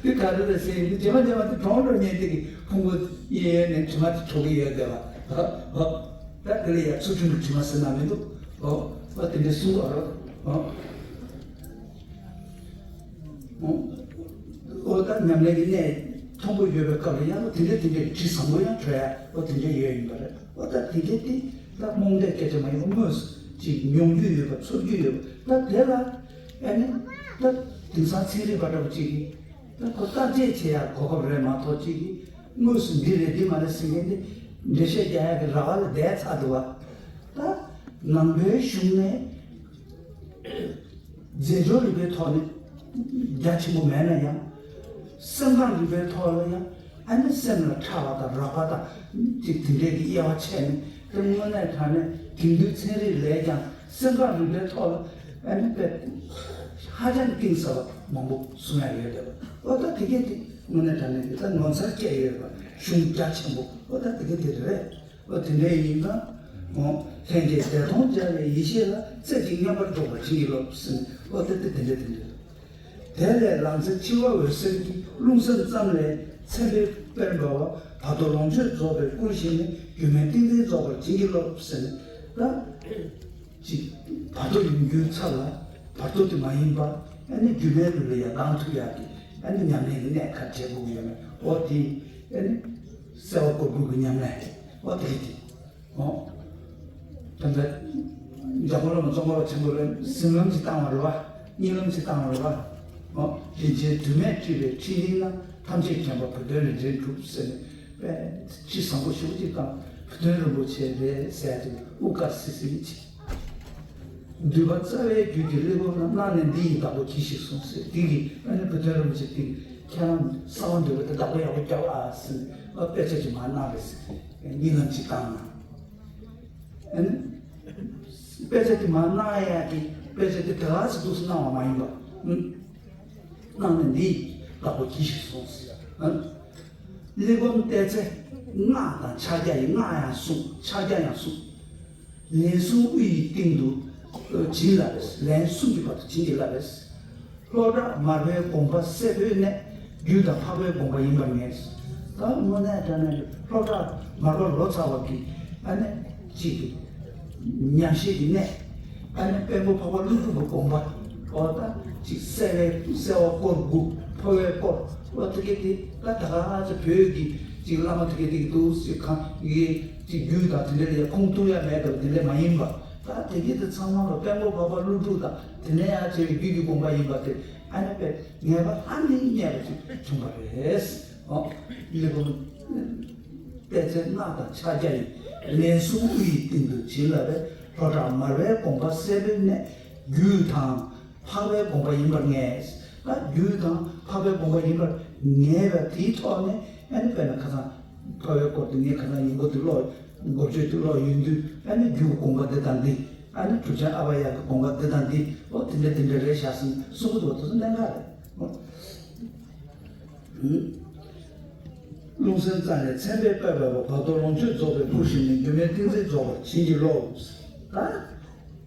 དེ་ག་རེ་རེད་ཟེར་ཡིན་དུས་རྗེས་མ་རྗེས་མ་དེ་གྲོང་འགྲོ་ཉན་དེ་གི་ཕུང་པོ་གཡས་གཡོན་ནས་དྲི་མ་དེ་བྲོ་གི་ཡོད་བསྡད་པ། ཨོ། ད་དེ་ལ་ཡ་ཚུལ་ཁྲིམས་ཀྱི་དྲི་མ་ཟེར་ན་མི་འདུག། ཨོ། ཨོ། དེ་འདྲ་གསུང་གི་ཨ་རོ། ཨོ། ཨོ། ད་ཉམས་ལེན་གྱི་གནས་མཐོན་པོ་ཡོད་པའི་སྐབས་ལ་ཡང་དེ་འདྲ་དེ་འདྲའི་དྲི་བཟང་པོ་ཡང་བྲོ་ཡ། ཨོ། དེ་འདྲ་ཡོད་ཡིན་པ་རེད། ཨོ། ད་དེ་འདྲ་དེ་ད་རྨོངས་དད་སྐད་ཆ་མ་ཡིན་པ་དངོས་སུ་ཅིག་མྱོང་རྒྱུ་ཡོད་པ། ཚོར་རྒྱུ་ཡོད་པ། ད་དེ་ལ་ཨ་ནི་ད་དེང་སང་ཚན་རིག་པ་འདྲ་པོ་ཅིག་གིས་ད་ཁོ་བརྟག་དཔྱད་བྱེད་ཡ་གོ་སྐབས་རེད་མ་གཏོགས། ཅིག་གིས་དངོས་སུ་འདི་རེད་འདི་མ་རེད་ཟེར་མཁན་དེ་འགྲེལ་བཤད་རྒྱག་ཡ་གི་ར་བ་ལ་བསྡད་ཚར་འདུག་བ། ད་ནང་པའི་གཞུང་ནས་རྫས་སྦྱོར་རིག་པའི་ཐོག་ནས་རྒྱ་ཆེན་པོ་མེད་ན་ཡང་། སེམས་ཁམས་རིག་པའི་ཐོག་ལ་ཡང་ཨ་ནི་སེམས་ལ་ཕྲ་བ་དང་རགས་པ་དང་ཅིག་དེ་འདྲའི་གི་དབྱེ་བ་ཕྱེ་ནས། དེ་དངོས་གནས་དྲང་གནས་དེང་དུས་ཚན་རིག་ལས་ཀྱང་སེམས་ཁམས་རིག་པའི་ཐོག་ལ་ཨ་ནི་དཔེ་ཧ་ཅང་གཏིང་ཟབ་པ་མང་པོ་གསུང་ཡ་ཡོད་བསྡད་པ། ཨོ། ད་དེ་གས་དེ་དངོས་གནས་དྲང་གནས་ཀྱི་ད་ངོ་མཚར་སྐྱེ་ཡོད་པ། གཞུང་རྒྱ་ཆེན་པོ། ཨོ། ད་དེ་གས་དེ་རེད། ཨོ། དེ་འདྲའི་ཡིན་ཙང་། ཨོ། ལྷན་སྐྱེས་བདེ་སྟོང་སྦྱར་བའི་ཡེ་ཤེས་ལ། རྩེ་གཅིག་མཉམ་པར་འགྲོགས་པར་བྱིན་གྱིས་རློབས་ཟེར་ནས། ཨོ། དེ་དེ་དེ་འདྲ་དེ་འདྲ། དེ་ལས་ལང་ཚོའི་འཆི་བ་འོད་གསལ་གྱི། རླུང་སེམས་ཙམ་ལས་མཚན་དཔེར་དཔེར་འབར་བ། བར་དོ་ལོངས་སྤྱོད་རྫོགས་པའི་སྐུར་བཞེངས་ནས། སྒྱུ་མའི་ཏིང་འཛིན་རྫོགས་པར་བྱིན་གྱིས་རློབས་ཟེར་ནས། ད་ཅིག་བར་དོ་ཡོང་རྒྱུའི་ཚབ་ལ་བར་དོ་དེ་མ་ཡིན་པ། ཨ་ནི་སྒྱུ་མའི་ལུགས་ལ་ཡང་ལྡང་ཐུབ་ཡག་གི་ཨ་ནི་ཉམས་ལེན་གྱི་གནད་ཁག་བྱེད་དགོས་ཀྱི་ཡོད་མེད། ཨོ། དེ་ཨ་ནི་གསལ་བ་སྐོར་དགུ་གི་ཉམས་ལེན། ཨོ། དེ་དེ། ཨོ། ད་ལྟ་འཇམ་མགོན་བླ་མ་ཙོང་ཁ་པ་ཆེན་པོ་ལ་གཟིམ་ལམ་ཅིག་བཏང་བ་རེད་བ། གཉིད་ལམ་ཅིག་བཏང་བ་རེད་བ། ཨོ། རིན་ཆེན་དུ་མས་སྤྲས་པའི་ཁྲི་སྟེང་ན། ཐམས་ཅད་མཁྱེན་པ་བུ་སྟོན་རིན་ཆེན་གྲུབ་ཟེར་ནས། དཔེ་ཁྲི་བཟང་པོ་ཞེ་པོ་ཅིག་བཏང་། བུ་སྟོན་རིན་པོ་ཆེ་རེད་ཟེར་ཡ་ཅིག་དབུ་དཀར་སིལ་སིལ་ཅིག། འདུས་པ་རྩ་བའི་རྒྱུད་ཀྱི་གླེགས་བམ་རྣམས། སྣང་ནས་འདི་ཡི་བདག་པོ་གྱིས་ཤིག་གསུངས་ཟེར། དེ་གི་ཨ་ནི་བུ་སྟོན་རིན་པོ་ཆེ་དེ་གི་ཁྱེད་རང་གསང་བ་འདུས་པ་དེ་བདག་པོ་ཡག་པོ་རྒྱབ་ཨ་ཟེར་ནས། ཨ། དཔེ་ཆ་ཅིག་མར་གནང་རེད་ཟེར། གཉིད་ལམ་ཅིག་བཏང་ན། ཨ་ནི་དཔེ་ཆ་དེ་མར་གནང་ཡག་གི་དཔེ་ཆ་དེ་དེ་ག་ཚོད་འདུག་སེ་གནང་བ་མ་ཡིན་པ། ཨུ། སྣང་ནས་འདི་ཡི་བདག་པོ་གྱིས་ཤིག་གསུངས་ཟེར། ཨ། གླེགས་བམ་བལྟས་ཚེ་སྔགས་དང་ཕྱག་རྒྱ་ཡི། སྔགས་ཡང་གསུངས། ཕྱག་རྒྱ་ཡང་གསུངས། ལན་གསུམ་དབུ་ཡི་སྟེང་དུ་བྱིན་བརླབས་པས། ལན་གསུམ་གྱི་བར་དུ་བྱིན་གྱིས་བརླབས་པས། ལྷོ་བྲག་མར་པའི་དགོངས་པ་གསལ་པོའི་གནད། རྒྱུད་དང་འཕགས་པའི་དགོངས་པ་ཡིན་པར་ངེས། ད་དངོས་གནས་དྲང་གནས་ལྷོ་བྲག་མར་པ་ལོ་ཙཱ་བ་གི་ཨ་ནི་གཅིག་གི་ཉམས་བཞེས་ཀྱི་གནད། ཨ་ནི་དཔལ་མགོན་འཕགས་པ་ཀླུ་སྒྲུབ་པའི་དགོངས་པ། ཨོ། ད་ཅིག་གསལ་བའི་གསལ་བ་སྐོར་དགུ། འཕོ་བའི་སྐོར། ཨོ། དེ་ག་དེ་ད་ད་ག་ཚོད་བོད་ཀྱི་ཅིག་བླ་མ་དེ་ག་དེ་ག་འདུག་སེ་གང་གི་ཅིག་རྒྱུད་དང་དེ་འདྲ་ལ་ཡ་ཁུངས་གཏུག་ཡ་མེད་པ་དེ་འདྲ་མ་ཡིན་པ། ད་ ད་དེ་གི་དེ་ཚང་མ་ལ་དཔལ་མགོན་འཕགས་པ་ཀླུ་སྒྲུབ་དང་དེ་ནས་ཡང་བྱས་པའི་རྒྱུད་ཀྱི་དགོངས་པ་ཡིན་པ་དེ་ཨ་ནི་དཔེ་ངེས་པ་ལྷང་ངེ་རྙེད་པ་ཅིག་བྱུང་བ་རེད། ཨོ། ལེགས་པོ། དཔེ་ཆ་སྔགས་དང་ཕྱག་རྒྱ་ཡིས། ལན་གསུམ་དབུ་ཡི་སྟེང་དུ་བྱིན་བརླབས་པས། ལྷོ་བྲག་མར་པའི་དགོངས་པ་གསལ་བའི་གནས། རྒྱུད་དང་འཕགས་པའི་དགོངས་པ་ཡིན་པར་ངེས། ད་རྒྱུད་དང་འཕགས་པའི་དགོངས་པ་ཡིན་པར་ངེས་པ་དེའི་ཐོག་ནས་ཨ་ནི་དཔེར་ན་ཁ་སང་འཕགས་པའི་སྐོར་དུ་ངས་ཁ་སང་ཡིན་པོ་དེ་ཀློག་མགོ་བརྗོད་དེ་ཀློག་ཡོང་དུས་ཨ་ནི་རྒྱུད་དགོངས་པ་འདི་དང་འདི། ཨ་ནི་གྲུབ་ཆེན་ཨ་བྷ་ཡ་གི་དགོངས་པ་འདི་དང་འདི། ཨོ་དེ་འདྲ་དེ་འདྲ་རེད་ཤག་ཟེར་གསུང་གི་འདུག་དེ་ཚོ་གནད་འགག་རེད། ཨོ། རླུང་སེམས་རྩ་ནས་མཚན་དཔེ་དཔའ་བའི་བར་དོ་ལོངས་སྤྱོད་རྫོགས་པའི་སྐུར་ཞིག་ནས་སྒྱུ་མའི་ཏིང་འཛིན་རྫོགས་པར་བྱིན་གྱིས་རློབས། ད་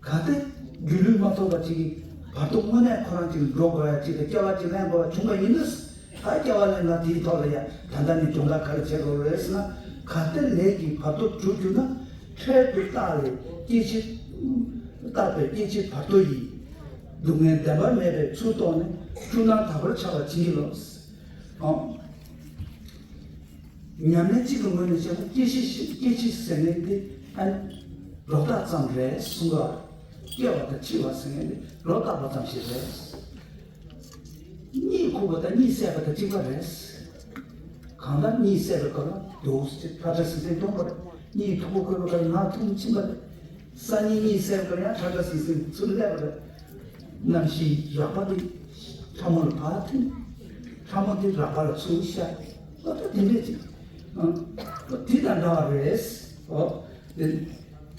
གལ་ཏེ་སྒྱུ་ལུས་མ་ཐོབ་པ་ཅིག་གིས་བར་དོ་དངོས་གནས་ཁོ་རང་ཅིག་འགྲོ་དགོས་ཡ་ཅིག་དང་སྐྱེ་བ་ཅིག་ལེན་དགོས་པ་བྱུང་བ་ཡིན་ན། ད་སྐྱེ་བ་ལེན་ན་དེའི་ཐོག་ལ་ཡ་ད་ལྟ་ནས་སྦྱོང་བརྡར་ག་རེ་བྱེད་དགོས་རེད་ཟེར་ན། གལ་ཏེ་ལས་ཀྱི་བར་དོ་གྲུབ་གྱུར་ན། འཕྲལ་དུ་བརྟགས་ལས་སྐྱེ་འཆི། བརྟགས་པས་སྐྱེ་འཆི་བར་དོ་ཡི། སྡུག་བསྔལ་བདེན་པར་མེད་པའི་ཚུལ་རྟོགས་ནས། འཁྲུལ་སྣང་དག་པར་འཆར་བར་བྱིན་གྱིས་རློབས། ཨོ། ཉམས་ལེན་གཅིག་གི་ངོས་ནས་བཤད་ན་སྐྱེ་འཆི་སྐྱེ་འཆི་ཟེར་མཁན་དེ་ཨ་ནི་རོ་བརྟག་ཙམ་རེད་གསུང་གི། སྐྱེ་བ་དང་འཆི་བ་ཟེར་མཁན་དེ་རོ་བརྟག་པ་ཙམ་ཞིག་རེད། གཉིད་ཁུག་པ་དང་གཉིད་སད་པ་དང་གཅིག་པ་རེད། གང་ལྟར་གཉིད་སད་པའི་སྐབས་ལ་འདུག་སེ་ཁྲ་ཁྲ་ཟིང་ཟིང་མཐོང་བ་རེད། གཉིད་ཁུག་པ་ཁུག་པའི་སྐབས་ལ་ངག་ཐུམ་ཕྱིན་པ་རེད། སང་ཉིན་གཉིད་སད་པའི་སྐབས་ལ་ཡང་ཁྲ་ཁྲ་ཟིང་ཟིང་ཚུར་སླེབས་པ་རེད། རྣམ་ཤེས་རགས་པ་དེ་ཕྲ་མོ་ལ་ཕར་ཐིམ། ཕྲ་མོ་དེ་རགས་པ་ལ་ཚུར་ཤར། ཨོ་ད་དེ་འདྲས་ཅིག་ཨ་ཨོ་དེ་དང་འདྲ་བ་རེད། ཨོ་དེ་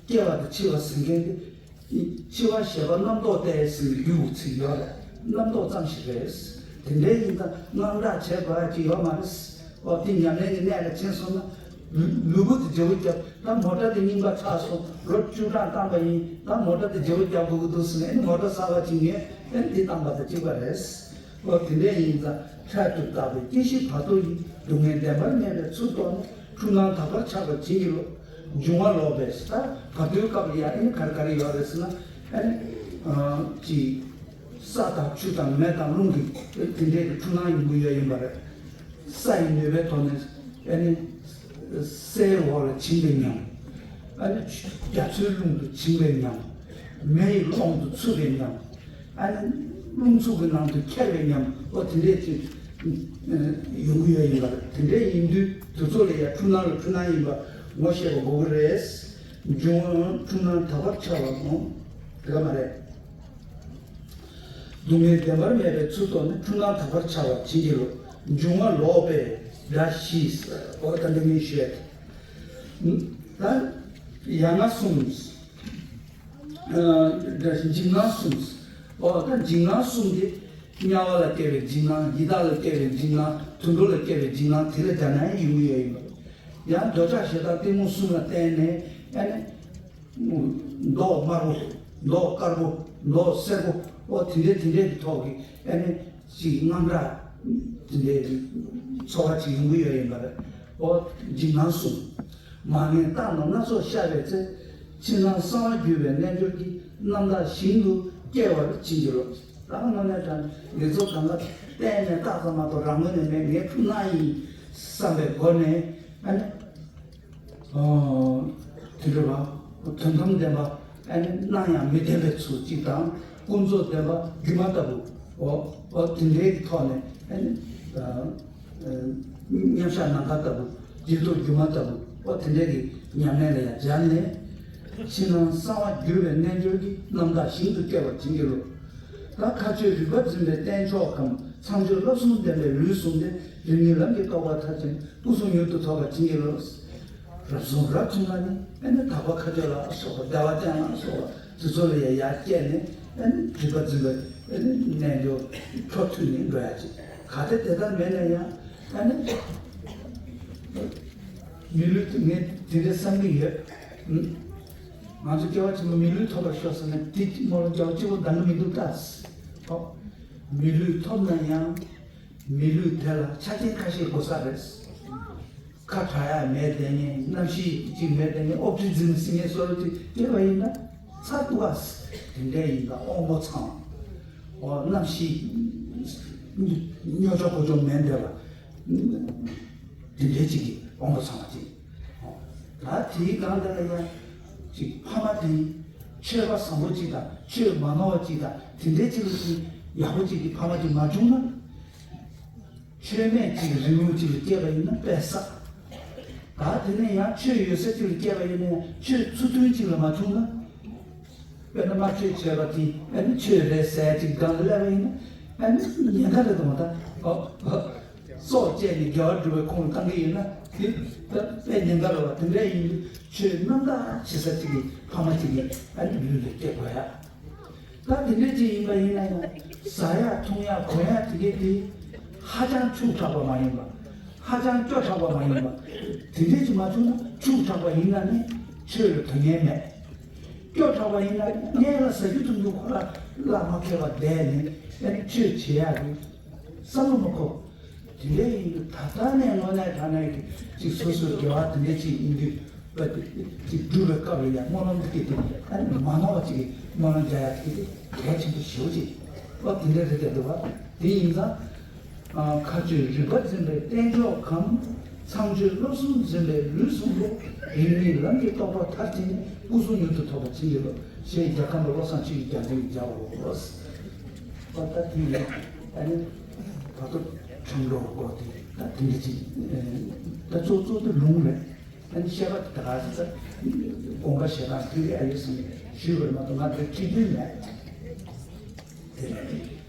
སྐྱེ་བ་དང་འཆི་བ་ཟེར་མཁན་དེ། འཆི་བ་ཞེས་པ་རྣམ་རྟོག་སྟེ་ཟེར་བའི་རྒྱུ་ཚིག་ཡོད་རེད། རྣམ་རྟོག་ཙམ་ཞིག་རེད། དེ་འདྲའི་ཡིན་ཙང་དངངས་སྐྲག་བྱེད་དགོས་ཡ་ཅིག་ཡོད་མ་རེད། ཨོ་དེ་ཉམས་ལེན་གྱི་གནས་ལ་ཕྱིན་སོང་ན། ལུས་ལུས་པོ་དེ་བརྗེ་པོ་བརྒྱབ། ད་མོ་ཊ་དེ་རྙིང་པ་ཆགས་སོང་། ལོ་བཅུ་གྲངས་བཏང་པ་ཡིན། ད་མོ་ཊ་དེ་བརྗེ་པོ་རྒྱག་དགོས་ཀྱི་འདུག་ཟེར་ནས་ཨ་ནི་མོ་ཊ་གསར་པ་ཅིག་ཉོས། ཨ་ནི་དེ་བཏང་པ་དང་གཅིག་པ་རེད། ཨོ་དེ་འདྲ་ཡིན་ཙང་འཕྲལ་དུ་བརྟགས་པའི་སྐྱེ་འཆི་བར་དོ་ཡི། སྡུག་བསྔལ་བདེན་པར་མེད་པའི་ཚུལ་རྟོགས་ནས། འཁྲུལ་སྣང་དག་པར་འཆར་བར་བྱིན་གྱིས་རློབས། འབྱུང་བ་ལོག་པས་ད་བར་དོའི་སྐབས་ལ་ཡང་ཨ་ནི་ག་རེ་ག་རེ་ཡོད་རེད་ཟེར་ན། ཨ་ནི་ཅིག་ས་དང་ཆུ་དང་མེ་དང་རླུང་གི་དེ་འདྲའི་གི་འཁྲུལ་སྣང་ཡོང་གི་ཡོད་ཡིན་པ་རེད། ས་ཡི་ནུས་པའི་ཐོག་ནས་ཨ་ནི་སའི་འོག་ལ་བྱིང་བའི་ཉམས། ཨ་ནི་རྒྱ་མཚོའི་ཀླུང་དུ་བྱིང་བའི་ཉམས། མེ་ཡི་ཀློང་དུ་ཚུད་པའི་ཉམས། ཨ་ནི་རླུང་འཚུབ་ཀྱི་ནང་དུ་འཁྱེར་བའི་ཉམས། ཨོ་དེ་འདྲས་ཅིག་ཡོང་གི་ཡོད་ཡིན་པ་རེད། དེ་འདྲས་ཡིན་དུས་དུས་ཚོད་ལ་ཡང་འཁྲུལ་སྣང་ལ་འཁྲུལ་སྣང་ཡིན་པ་ངོ་ཤེས་པ་དགོས་ཀྱི་རེད། འབྱུང་བ་འཁྲུལ་སྣང་དག་པར་འཆར་བ་ངོ་། དེ་ག་མ་རེད། སྡུག་བསྔལ་བདེན་པར་མེད་པའི་ཚུལ་རྟོགས་ནས། འཁྲུལ་སྣང་དག་པར་འཆར་བར་བྱིན་གྱིས་རློབས། འབྱུང་བ་ལོག་པས་སྒྲ་ཞི། ཨོ་ད་འདི་ངས་ཞུས། ད་ཡ་ང་གསུམ། འཇིགས་སྣང་གསུམ། ཨོ་ད་འཇིགས་སྣང་གསུམ་དེ། དམྱལ་བ་ལ་སྐྱེ་བའི་འཇིགས་སྣང་། ཡི་དྭགས་ལ་སྐྱེ་བའི་འཇིགས་སྣང་། དུད་འགྲོ་ལ་སྐྱེ་བའི་འཇིགས་སྣང་། དེ་ལ་སྦྱར་ན་ཡང་ཡོང་གི་ཡོད་ཡིན་པ། ཡང་འདོད་ཆགས་ཞེ་སྡང་གཏི་མུག་གསུམ་ལ་བརྟེན་ནས་ཨ་ནི། མདོག་དམར་པོ། མདོག་དཀར་པོ། མདོག་སེར་པོ། ཨོ་དེ་འདྲའི་དེ་འདྲའི་གི་ཐོག་གི་ཨ་ནི་ཅིག་དངངས་སྐྲག་དེ་འདྲའི་གི་ཚོར་བ་ཅིག་ཡོང་གི་ཡོད་ཡིན་པ་རེད། ཨོ་འཇིགས་སྣང་གསུམ། མ་ངེས་རྟགས་རྣམས་སྣ་ཚོགས་ཤར་བའི་ཚེ། ཕྱི་ནང་གསང་བ་འགྱུར་བའི་རྣལ་འབྱོར་གྱིས། རྣམ་དག་ཞིང་དུ་སྐྱེ་བར་བྱིན་གྱིས་རློབས། ད་དངོས་གནས་དྲང་འདི་ཚོ་གང་ག་གཏན་ནས་རྟགས་ཙམ་མ་གཏོགས་རང་ངོས་ནས་མེད། ངས་འཁྲུལ་སྣང་ཡིན་བསམ་པའི་སྒོ་ནས་ཨ་ནི། དེ་འདྲ་བ། དོན་དམ་བདེན་པ་ཨ་ནི་སྣང་ཡང་མི་བདེན་པའི་ཚུལ་གཅིག་དང་། ཀུན་རྫོབ་བདེན་པ་སྒྱུ་མ་ལྟ་བུ། འོ་འོ་དེ་འདྲའི་གི་ཐོག་ནས་ཨ་ནི། མཉམ་བཞག་ནམ་མཁའ་ལྟ་བུ། བརྗེད་རྟོག་སྒྱུ་མ་ལྟ་བུ། འོ་དེ་འདྲའི་གི་ཉམས་ལེན་ལ་ཡང་སྦྱར་ནས། ཕྱི་ནང་གསང་བ་འགྱུར་བའི་རྣལ་འབྱོར་གྱིས། རྣམ་དག་ཞིང་དུ་སྐྱེ་བར་བྱིན་གྱིས་རློབས། ད་མཁའ་སྤྱོད་རིག་པ་འཛིན་པའི་རྟེན་མཆོག་གམ། ཚངས་སྤྱོད་བསླབ་གསུམ་ལྡན་པའི་ལུས་ཟུངས་ཏེ། རིམ་གཉིས་ལམ་གྱི་རྟོགས་པ་མཐར་ཕྱིན། སྐུ་གསུང་མྱུར་དུ་ཐོབ་པར་བྱིན་གྱིས་རློབས། རབ་བྱུང་རབ་བྱུང་ལ་ནི་ཨ་ནི་དག་པ་མཁའ་སྤྱོད་ལ་སོགས་པ། བདེ་བ་ཅན་ལ་སོགས་པ་དེ་ཚོ་ལ་ཡང་ཡར་བསྐྱེད་ནས་ཨ་ནི་རིག་པ་འཛིན་པའི་ཨ་ནི་རྣལ་འབྱོར་འཕྲོ་མཐུད་ནས་འགྲོ་ཡ་ཅིག་གལ་ཏེ་དེ་ལྟར་མེད་ན་ཡང་ཨ་ནི་མི་ལུས་དེ་ངས་དེ་འདྲའི་བསམ་གྱི་ཡོད། ང་ཚོ་སྐྱེ་བ་ཆེན་པོ་མི་ལུས་ཐོབ་པར་ཤོག་ཟེར་ན་དེ་མོ་ལ་རྒྱལ་བ་སྐྱེ་བོ་འདང་གི་མི་འདུག་ད། ཨོ། མི་ལུས་ཐོབ་ན་ཡང་མི་ལུས་དེ་ལ་ཆ་རྐྱེན་ཁ་ཤས་དགོས་ས་རེད། ཁ་གྲག་ཡ་མེད་བསྡད་མཁན། གནམ་གཤིས་ཅིག་མེད་བསྡད་མཁན། ཨོབ་ཊི་ཛིམ་ཟེར་མཁན་བཟོ་འདྲ་ཅིག་སྐྱེས་པ་ཡིན་ན་ཚར་འདུག་ག་དེ་འདྲ་ཡིན་ན་དབང་པོ་ཚང་། ཨོ་གནམ་གཤིས་རྙོག་ཆ་གོ་ཆོག་མེད་བསྡད་པ། དེ་འདྲའི་ཅིག་གི་དབང་པོ་ཚང་བ་ཅིག་ད་དེའི་སྒང་དེ་ལ་ཡང་ཅིག་ཕ་མ་དེ་ ཆོས་པ་བཟང་པོ་གཅིག་དང་ཆོས་མ་ནོར་བ་གཅིག་དང་དེ་འདྲའི་གཅིག་ལ་ཡག་པོ་གཅིག་གི་ཕ་མ་གཅིག་མ་བྱུང་ན། ཆོས་མེད་གཅིག་རིང་ལུགས་གཅིག་ལ་སྐྱེས་པ་ཡིན་ན་དཔེ་བསགས། ད་དེ་ནས་ཡང་ཆོས་ཡོད་ས་གཅིག་ལ་སྐྱེས་པ་ཡིན་ན་ཡང་ཆོས་ཚུལ་མཐུན་གཅིག་ལ་མ་བྱུང་ན། དཔེར་ན་དམར་མཆོད་བྱས་པ་དེ་ཨ་ནི་ཆོས་རེད་ཟེར་ཅིག་སྒང་ལ་སླེབས་པ་ཡིན་ན་ཨ་ནི་ཉེན་ཁ་རེད་དང་ད་ཨོ་ཨོ་སྲོག་བཅད་ནས་དགེ་བ་སྒྲུབ་པའི་ཁོངས་ལ་བཏང་གི་ཡོད་ན་དེ་ད་དཔེ་ཉེན་ཁ་རེད་བ། དེ་འདྲ་ཡིན་དུས་ཆོས་རྣམ་དག་བྱེད་ས་ཅིག་གི་ཕ་མ་ཅིག་གིས་ཨ་ནི་ལུས་ལ་སྐྱེ་དགོས་ཡ། ད་དེ་འདྲ་ཅིག་ཡིན་པ་ཡིན་ན་ཡང་ཟ་ཡ་འཐུང་ཡ་གོན་ཡ་དེ་གའི་དེ་ཧ་ཅང་ཕྱུག་དྲགས་པ་མ་ཡིན་པ། ཧ་ཅང་སྐྱོ་དྲགས་པ་མ་ཡིན་པ། དེ་འདྲ་ཅིག་མ་བྱུང་ན་ཕྱུག་དྲགས་པ་ཡིན་ན་ནི་ཆོས་ལ་དོན་གཉེར་མེད། སྐྱོ་དྲགས་པ་ཡིན་ན་སྔན་ལ་ཟ་རྒྱུ་འཐུང་རྒྱུ་ཁོ་ར་བླ་མ་མཁས་པ་བསྡད་ནས་ཨ་ནི་ཆོས་བྱེད་ཡག་གི་བསམ་བློ་མ་འཁོར། དེ་འདྲ་ཡིན་དུས་ད་ལྟ་ནས་དངོས་གནས་དྲང་གནས་ཀྱི་ཅིག་སོ་སོའི་དགེ་བ་དེ་འདྲ་ཅིག་ཡིན་དུས་པ་དེ་ཅིག་སྒྲུབ་པའི་སྐབས་ལ་ཡང་སྨོན་ལམ་དེ་སྐྱེས་ཏེ་ཨ་ནི་མ་ནོར་བ་ཅིག་གི་སྨོན་ལམ་རྒྱག་ཡག་དེ་གལ་ཆེན་པོ་ཞེ་པོ་ཅིག་པ་དེ་འདྲ་རེད་དེ་འདུག་བ། དེ་ཡིན་ཙང་། མཁའ་སྤྱོད་རིག་པ་འཛིན་པའི་རྟེན་མཆོག་གམ། ཚངས་སྤྱོད་བློ་གསུམ་འཛིན་པའི་ལུས་གསུམ་པོ། རིགས་གཉིས་ལམ་གྱི་རྟོགས་པ་མཐར་ཕྱིན་ནས། སྐུ་གསུང་མྱུར་དུ་ཐོབ་པར་བྱིན་གྱིས་རློབས། ཞེས་རྒྱལ་ཁམས་པ་བློ་བཟང་ཆོས་ཀྱི་རྒྱལ་མཚན་གྱིས་མཛད་པའོ། ཨོ་ད་དེ་ཡིན་ཨ་ནི་བར་དོ་ཁྲིམས་འགྲོ་སྐོར་དེ་ད་དེ་འདྲ་ཅིག་ད་གཙོ་གཙོ་དེ་ལུང་རེད། ཨ་ནི་བཤད་པ་དེ་ག་ཚོད་དགོངས་པ་བཞེས་སྟངས་དེ་རེད་ཨ་ཡོད་སེམས་ཞུས་པར་མ་གཏོགས་ང་དེ་ཁྲིད་རྒྱུ་མེད་དེ་རེད།